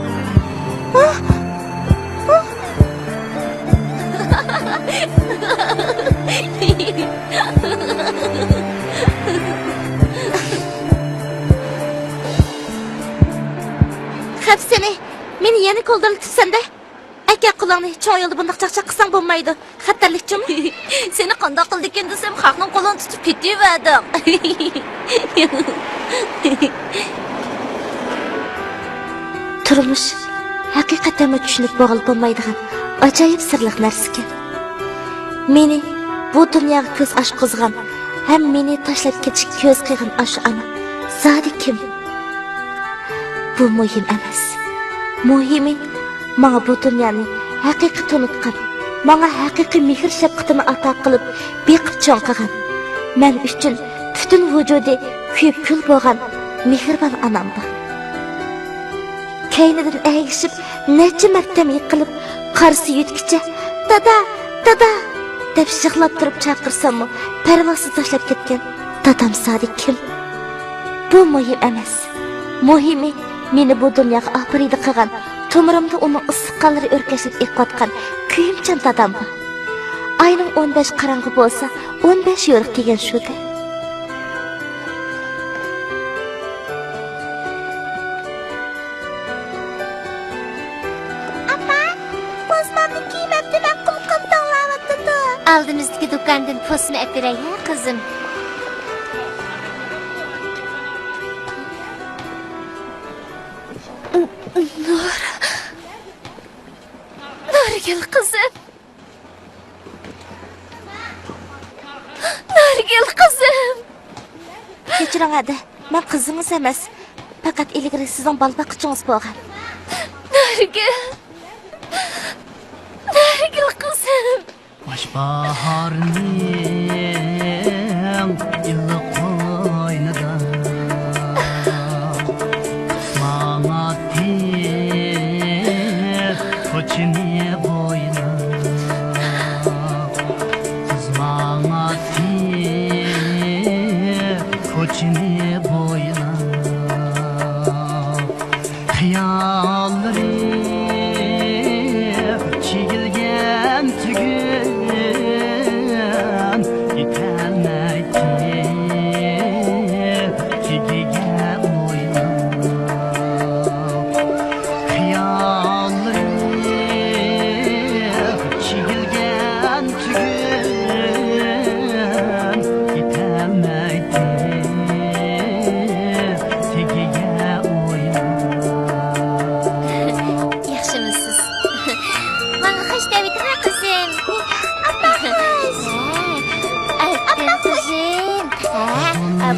خەپ سېنى، مېنى يەنە كولدۇرلىتىپسەن-دە. ئەكە قولۇڭنى، چوڭ يولدا بۇنداق چاقچاق قىلساڭ بولمايدۇ. خەتەرلىك جۇمۇ. سېنى قانداق قىلىدىكىن دېسەم، خەقنىڭ قولىنى تۇتۇپ كېتىۋەردىڭ. تۇرمۇش ھەقىقەتەنمۇ چۈشىنىپ بولغىلى بولمايدىغان ئاجايىپ سىرلىق نەرسىكەن. مېنى بۇ دۇنياغا كۆز ئاچقۇزغان ھەم مېنى تاشلاپ كېتىشكە كۆز قىيغان ئاشۇ ئانا زادى كىم؟ بۇ مۇھىم ئەمەس. مۇھىمى، ماڭا بۇ دۇنيانى ھەقىقىي تونۇتقان، ماڭا ھەقىقىي مېھىر-شەپقىتىنى ئاتا قىلىپ، بېقىپ چوڭ قىلغان، مەن ئۈچۈن پۈتۈن ۋۇجۇدى كۆيۈپ كۈل بولغان مېھرىبان ئانام بار. كەينىدىن ئەگىشىپ، نەچچە مەرتەم يىقىلىپ، قارىسى يۆتكىچە، «دادا! دادا!» دەپ يىغلاپ تۇرۇپ چاقىرساممۇ، پەرۋاسىز تاشلاپ كەتكەن دادام زادى كىم؟ بۇ مۇھىم ئەمەس. مۇھىمى، مېنى بۇ دۇنياغا ئاپىرىدە قىلغان، تومۇرۇمدا ئۇنىڭ ئىسسىق قانلىرى ئۆركەشلەپ ئېقىۋاتقان كۆيۈمچان دادام بار. ئاينىڭ ئون بەش قاراڭغۇ بولسا، ئون بەش يورۇق دېگەن شۇ-دە. ئاپا، پوسمامنى كىيمەپتىمەن، قۇلىقىم توڭلاۋاتىدۇ. ئالدىمىزدىكى دۇكاندىن پوسما ئەپىرەي ھە، قىزىم. نۇر، نۇرگۈل قىزىم. نۇرگۈل قىزىم. كەچۈرۈڭ ھەدە، مەن قىزىڭىز ئەمەس. پەقەت ئىلگىرى سىزنىڭ بالا باققۇچىڭىز بولغان. نۇرگۈل. نۇرگۈل قىزىم. باش باھارنىڭ ئىللىق قوينىدا ماڭاتتى كوچىنى بويلاپ، قىز ماڭاتتى كوچىنى بويلاپ. خىياللىرى چىگىلگەن تۈگۈن يېتەلمەيتتى.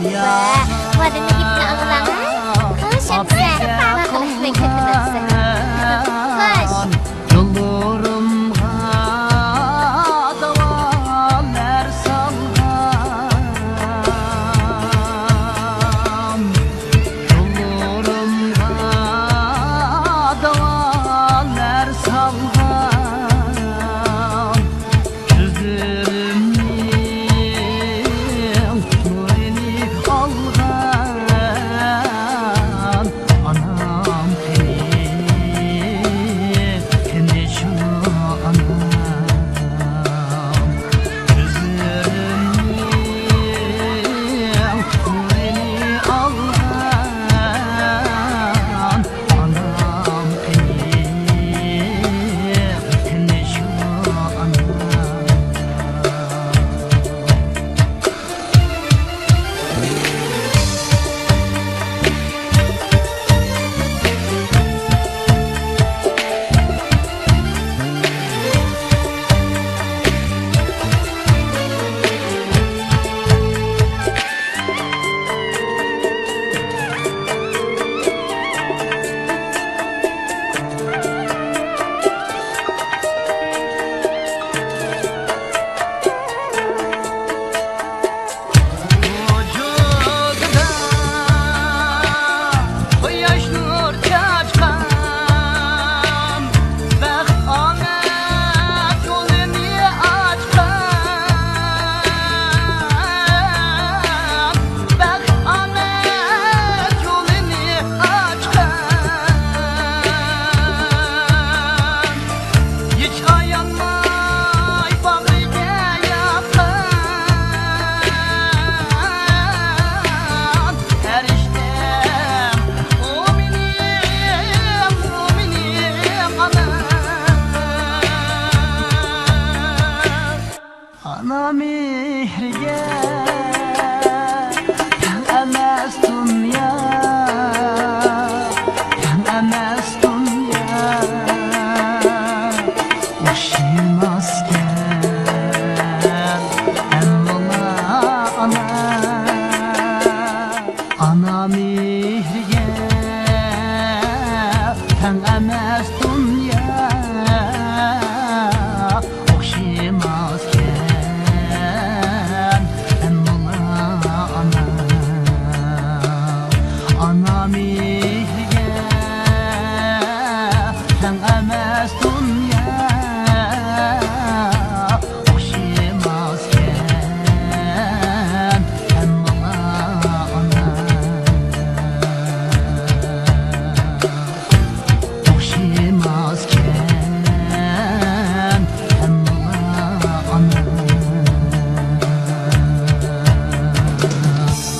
ۋە